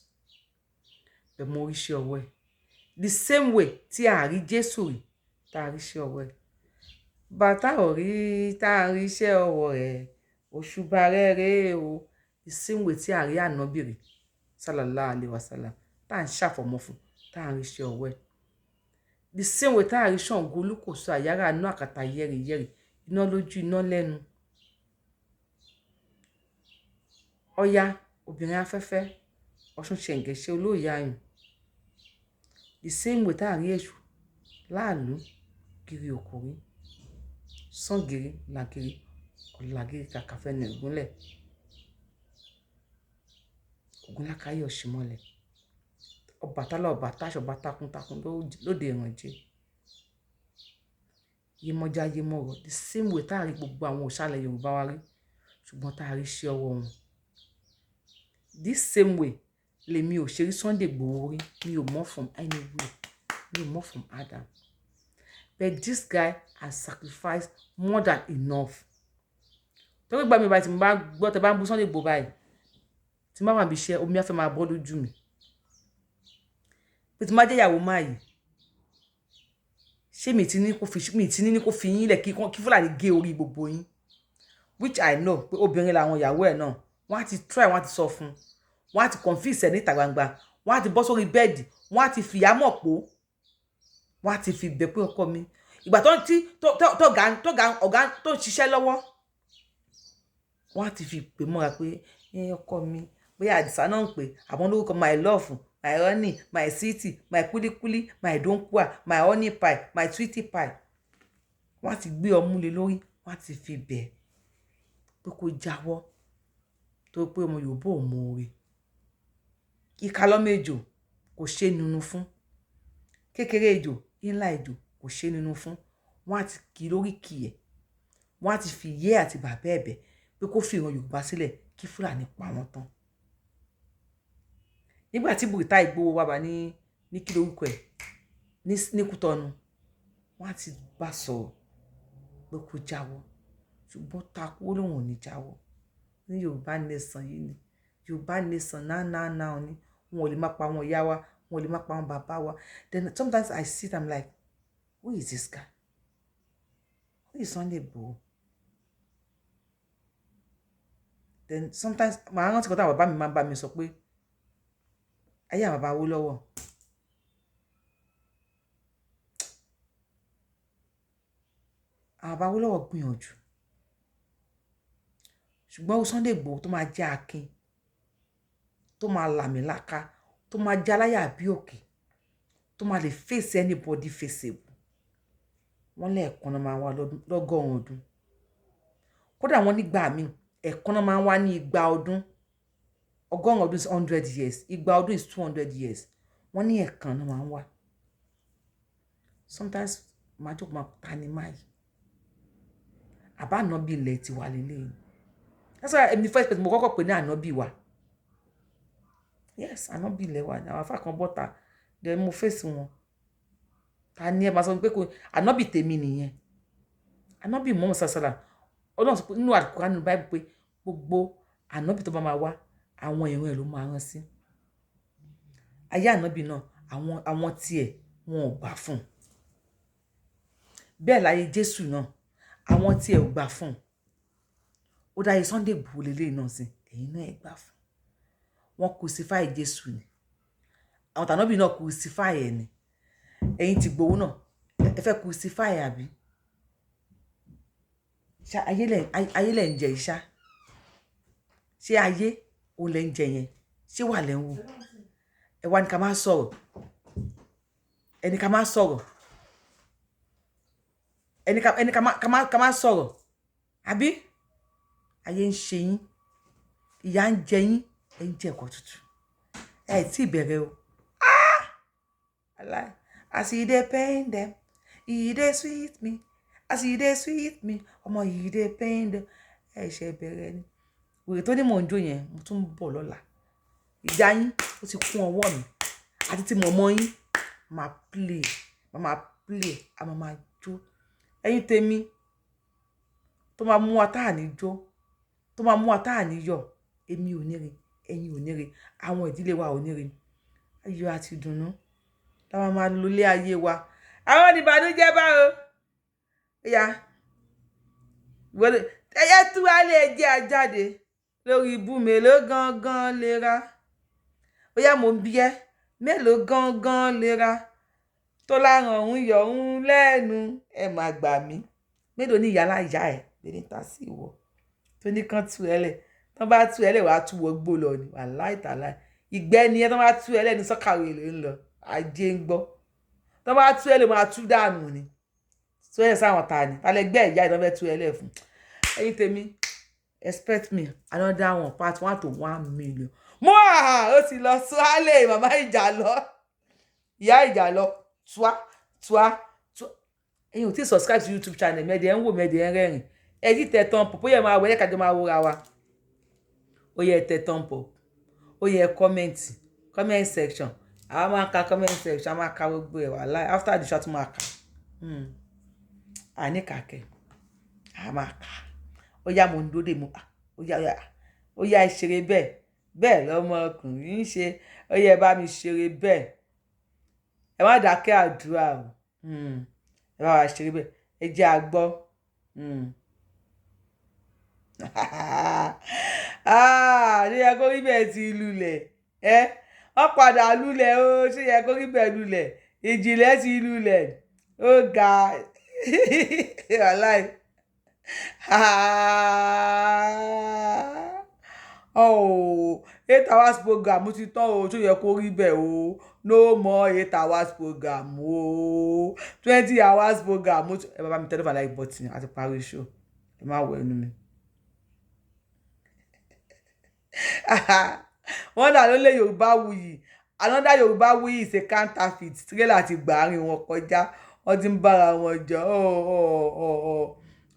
bẹ́ẹ̀ mo rí iṣẹ́ ọwọ́ ẹ̀. The same way tí a rí Jésù rí, tá a rí iṣẹ́ ọwọ́ ẹ̀, bàtà ò rí, tá a rí iṣẹ́ ọwọ́ rẹ̀, òṣùbà rẹ̀ rèé o. The same way tí a rí ànábì rí, sallallahu alayhi wa sallam, tá à ń ṣàfọ̀mọ́ fún, tá a rí iṣẹ́ ọwọ́ ẹ̀, the same way tá a rí Ṣàngó Olúkòso, àyàrá inú àkàtà yẹ́rìyẹ́rì, iná lójú, iná lẹ́nu, Ọya obìnrin afẹ́fẹ́, Ọ̀ṣun ṣẹ̀ǹgẹ̀ṣẹ̀ olóòyè ayùn, the same way tá a rí Èṣù láàlú kiri òkòrí sàngírí làgírí ọ̀làgírí kàkàfẹ́nu ìgúnlẹ̀ Ògúnlákáyé ọ̀ṣìmọ́lẹ̀, Ọbàtálá ọba táṣọ ọba takuntakun lóde ìrànjẹ, Yemọja Yemọrọ, the same way tá a rí gbogbo àwọn òṣàlẹ̀ Yorùbá wa rí, ṣùgbọ́n tá a rí iṣẹ́ ọwọ́ wọn. This same way lèmi ò ṣe rí Sunday Igboho rí. Mi ò mọ̀ from anywhere, mi ò mọ̀ from Adam, but this guy has sacrificed more than enough. Torí gbà mí báyìí, tí mo bá gbọ́ tẹ bá ń bú Sunday Igboho báyìí, tí mo bá wà níbi iṣẹ́, omi á fẹ́ máa bọ́ lójú mi, pé tí mo bá jẹ́ ìyàwó máa yìí, ṣé mi ti ní kó fi mi ti ní kó fi yín lẹ̀ kí Fúlàní gé orí gbogbo yín, which I know pé obìnrin làwọn ìyàwó ẹ̀ náà. Wọ́n á ti try, wọ́n á ti sọ fún un, wọ́n á ti confuse ẹ̀ níta gbangba, wọ́n á ti bọ́ sórí bẹ́ẹ̀dì, wọ́n á ti fìyà mọ̀ pò, wọ́n á ti fi bẹ̀ pé ọkọ mi, ìgbà tó ń tí tó ga ọ̀gá tó ń ṣiṣẹ́ lọ́wọ́, wọ́n á ti fi pè mọ́ra pé ọkọ mi, bóyá Àdìsá náà ń pè àbọ̀n lórúkọ, my love, my honey, my sweetie, my kulikuli, my donkua, my honey pie, my sweetie pie. Wọ́n á ti gbé ọmú lé lórí, wọ́n á ti fi bẹ̀ pé kó jáwọ́, tó pé ọmọ Yorùbá ò mọ oore. Ìka lọ́mọ ejò kò ṣe nínú fún kékeré, ejò ńlá, ejò kò ṣe nínú fún. Wọ́n á ti kì í lórí kì ẹ̀, wọ́n á ti fi yé àti bàbá ẹ̀ bẹ̀ pé kó fi ìran Yorùbá sílẹ̀ kí Fúlàní pa wọ́n tán. Nígbà tí Buratai gbowó wá bá ní kí lórúkọ ẹ̀ ní Kútọ́nù, wọ́n á ti bá sọ̀rọ̀ pé kó jáwọ́, ṣùgbọ́n takú, ó lóun ò ní jáwọ́. Ní Yorùbá nation yìí ni Yorùbá nation náà náà náà ni wọn ò lè má pa àwọn ìyá wa, wọn ò lè má pa àwọn bàbá wa. Then sometimes I sit, I'm like, who is this guy? Who is Sunday Igboho? Then sometimes màá rántí kan táwọn bàbá mi máa ń bá mi sọ pé ayé àwọn bàbá Awólọ́wọ̀, àwọn bàbá Awólọ́wọ̀ gbìyànjú, ṣùgbọ́n Sunday Igboho tó máa jẹ́ akin, tó máa làmìlaka, tó máa jẹ́ aláyà bí òkè, tó máa lè face anybody faceable, wọ́n lẹ́ẹ̀kan náà máa wá lọ́gọ́rùn-ún ọdún. Kódà wọ́n nígbà míì, ẹ̀ẹ̀kan náà máa ń wá ní igba ọdún. 100 ọdún is 100 years, igba ọdún is 200 years. Wọ́n ní ẹ̀ẹ̀kan náà máa ń wá. Sometimes màá jókòó, máa ta ni máa yìí, àbá ànábì ilẹ̀ tiwa lélẹ́yìn. That's why èmi first person mo kọ́kọ́ pè ní ànábì wa. Yes, ànábì ilẹ̀ wa. Àwọn afá kan bọ́ta, then mo fèsì wọn. Ta ni ẹ máa sọ pé kò ànábì tèmi nìyẹn? Ànábì Muhammad sàlá, Ọlọ́run sọ pé nínú Àlùkùránì, nínú Bible, pé gbogbo ànábì tó bá máa wá, àwọn ìran ẹ̀ ló máa rán sí ayé. Ànábì náà, àwọn tiẹ̀ wọn ò gbà fún un. Bẹ́ẹ̀ láyé Jésù náà, Àwọn tí ẹ ò gbà fún un, ó dáyé Sunday Igboho lélẹ́yìn náà sí, ẹ̀yin náà ẹ gbà fún wọn. Crucify Jésù ni, àwọn tànàbí náà crucify ẹ̀ ni. Ẹ̀yin ti Igboho náà, ẹ fẹ́ crucify, àbí? Ṣá ayé lẹ̀ ń jẹ ìṣá? Ṣé ayé òun lẹ̀ ń jẹ yẹn? Ṣé wà lẹ̀ ń wò? Ẹ wá ní ká má sọ̀rọ̀, ẹni ká má sọ̀rọ̀, ẹni ká má sọ̀rọ̀, àbí? Ayé ń ṣe yín, ìyà ń jẹ yín, ẹ ń jẹ ẹ̀kọ́ tútù. Ẹ tí ì bẹ̀rẹ̀ o. Ah! As e dey pain dem, e dey sweet me. As e dey sweet me, ọmọ, e dey pain dem. Ẹ ṣe bẹ̀rẹ̀ ni. Wèrè tó ní mò ń jó yẹn, mo tún ń bọ̀ lọ́la. Ìjà yín ó ti kún ọwọ́ mi àti tí mọ̀mọ́ yín máa play, máa play, a máa máa jó. Ẹ̀yin tèmi, tó máa mú wa tá à ní jó, tó máa mú wa tá à ní yọ̀, èmi ò ní rí, ẹ̀yin ò ní rí, àwọn ìdílé wa ò ní rí. Ayọ̀ àti ìdùnnú la máa máa lo ilé ayé wa. Àwọn ìbànújẹ́ bá o. Ẹ̀yà ẹyẹ tú wálé, ẹjẹ́ ajáde lórí ibú. Mélòó gangan lè ra? Bóyá mò ń bí ẹ, mélòó gangan lè ra tó láràn òun yọ òun lẹ́nu? Ẹ máa gbà mí. Mélòó ní ìyá láyà ẹ lè ta sí ìwọ tó ní kán tú ẹ lẹ̀? Tán bá tú ẹ lẹ̀, wàá tú wọgbó lọ ni. Wàláì tàláì, ìgbẹ́ ni ẹ. Tán bá tú ẹ lẹ̀ ní sọ́kàwé ló ń lọ. Ajé ń gbọ́. Tán bá tú ẹ lẹ̀, máa tú dànù ni. Tú ẹ sáwọn ta ni tálẹ̀ gbẹ́ ìyá ìtàn fẹ́ tú ẹ lẹ̀ fún. Ẹ̀yin tèmi, expect me another one, part one to 1 million. Mo à ó ti lọ sọ́álẹ̀ màmá ìjà lọ, ìyá ìjà lọ túá túá túá. Ẹ̀yin ò tí subscribe to YouTube channel mi, ẹ̀dẹ̀ ń wò mí, ẹ̀dẹ̀ ń rẹ́rìn. Ẹ ti tẹ thumb up, ó yẹ máa wọ ẹ̀ kájọ máa wúra wa. Ó yẹ tẹ thumb up, ó yẹ comment, comment section. Àwa máa ka comment section, a máa ka gbogbo ẹ̀. Wàhálà, after the show, a tún máa kà. Àní kàkẹ́, a máa kà. Ó yá, mo ń dóde mo. Ó yá, ó yá, ẹ ṣeré bẹ́ẹ̀ bẹ́ẹ̀ lọ́mọkùnrin ń ṣe. Ó yẹ bá mi ṣeré bẹ́ẹ̀. Ẹ má dákẹ́ àdúrà o. Ẹ bá wa ṣeré bẹ́ẹ̀, ẹ jẹ́ a gbọ́. Ṣé yẹ kó rí bẹ́ẹ̀ ti lulẹ̀? Ẹ wọ́n padà lulẹ̀ o. Ṣé yẹ kó rí bẹ́ẹ̀ lulẹ̀? Ìjìnlẹ̀ ti lulẹ̀, ó ga wàláì. Oh, 8 hours program ti tán o. Ṣó yẹ kó rí bẹ́ẹ̀ o? No more 8 hours program o. 20 hours program. Ẹ bá mi tẹ like button àti parí show. Ẹ má wọ ẹnu mi. Wọ́n dà ló lé Yorùbá wuyì. Another Yorùbá wuyì is a counterfeit. Trailer ti gbà àárín wọn kọjá, wọ́n ti ń bára wọn jọ.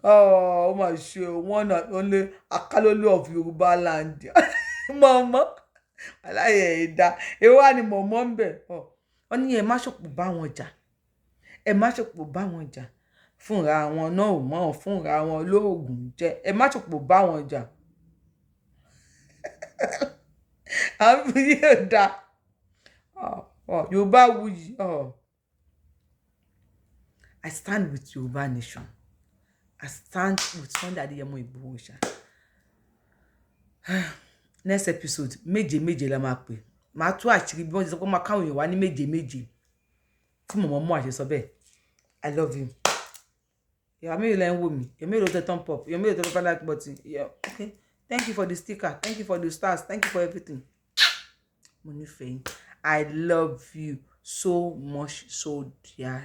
Ọ̀ ó mà ṣe o. One and only Akálólú of Yorùbá land, mọ̀mọ́ aláyẹ̀ ẹ̀dá, èwo wà ní mọ̀mọ́ ń bẹ̀? Wọ́n ní ẹ má ṣòpò bá wọn jà, ẹ má ṣòpò bá wọn jà. Fúnra wọn náà ò mọ̀, fúnra wọn lóògùn jẹ. Ẹ má ṣòpò bá wọn jà. Àwọn yóò da Yorùbá wuyì. I stand with Yorùbá nation. I stand with Sunday Adéyẹmọ Ìgbòho ṣá. Next episode, méje méje la máa pè. Máa tú àṣírí bí wọ́n ti sọ pé máa káwọn èèyàn wá ní méje méje tí mọ̀mọ́ mú àṣẹ sọ bẹ́ẹ̀. I love you. Ìyá mélòó lẹ́ ń wò mí? Ìyá mélòó tẹ thumb up? Ìyá mélòó tẹ fẹ́ like button? Yeah, okay, thank you for the sticker, thank you for the stars, thank you for everything. Mo nífẹ̀ẹ́ yín. I love you so much, so dear.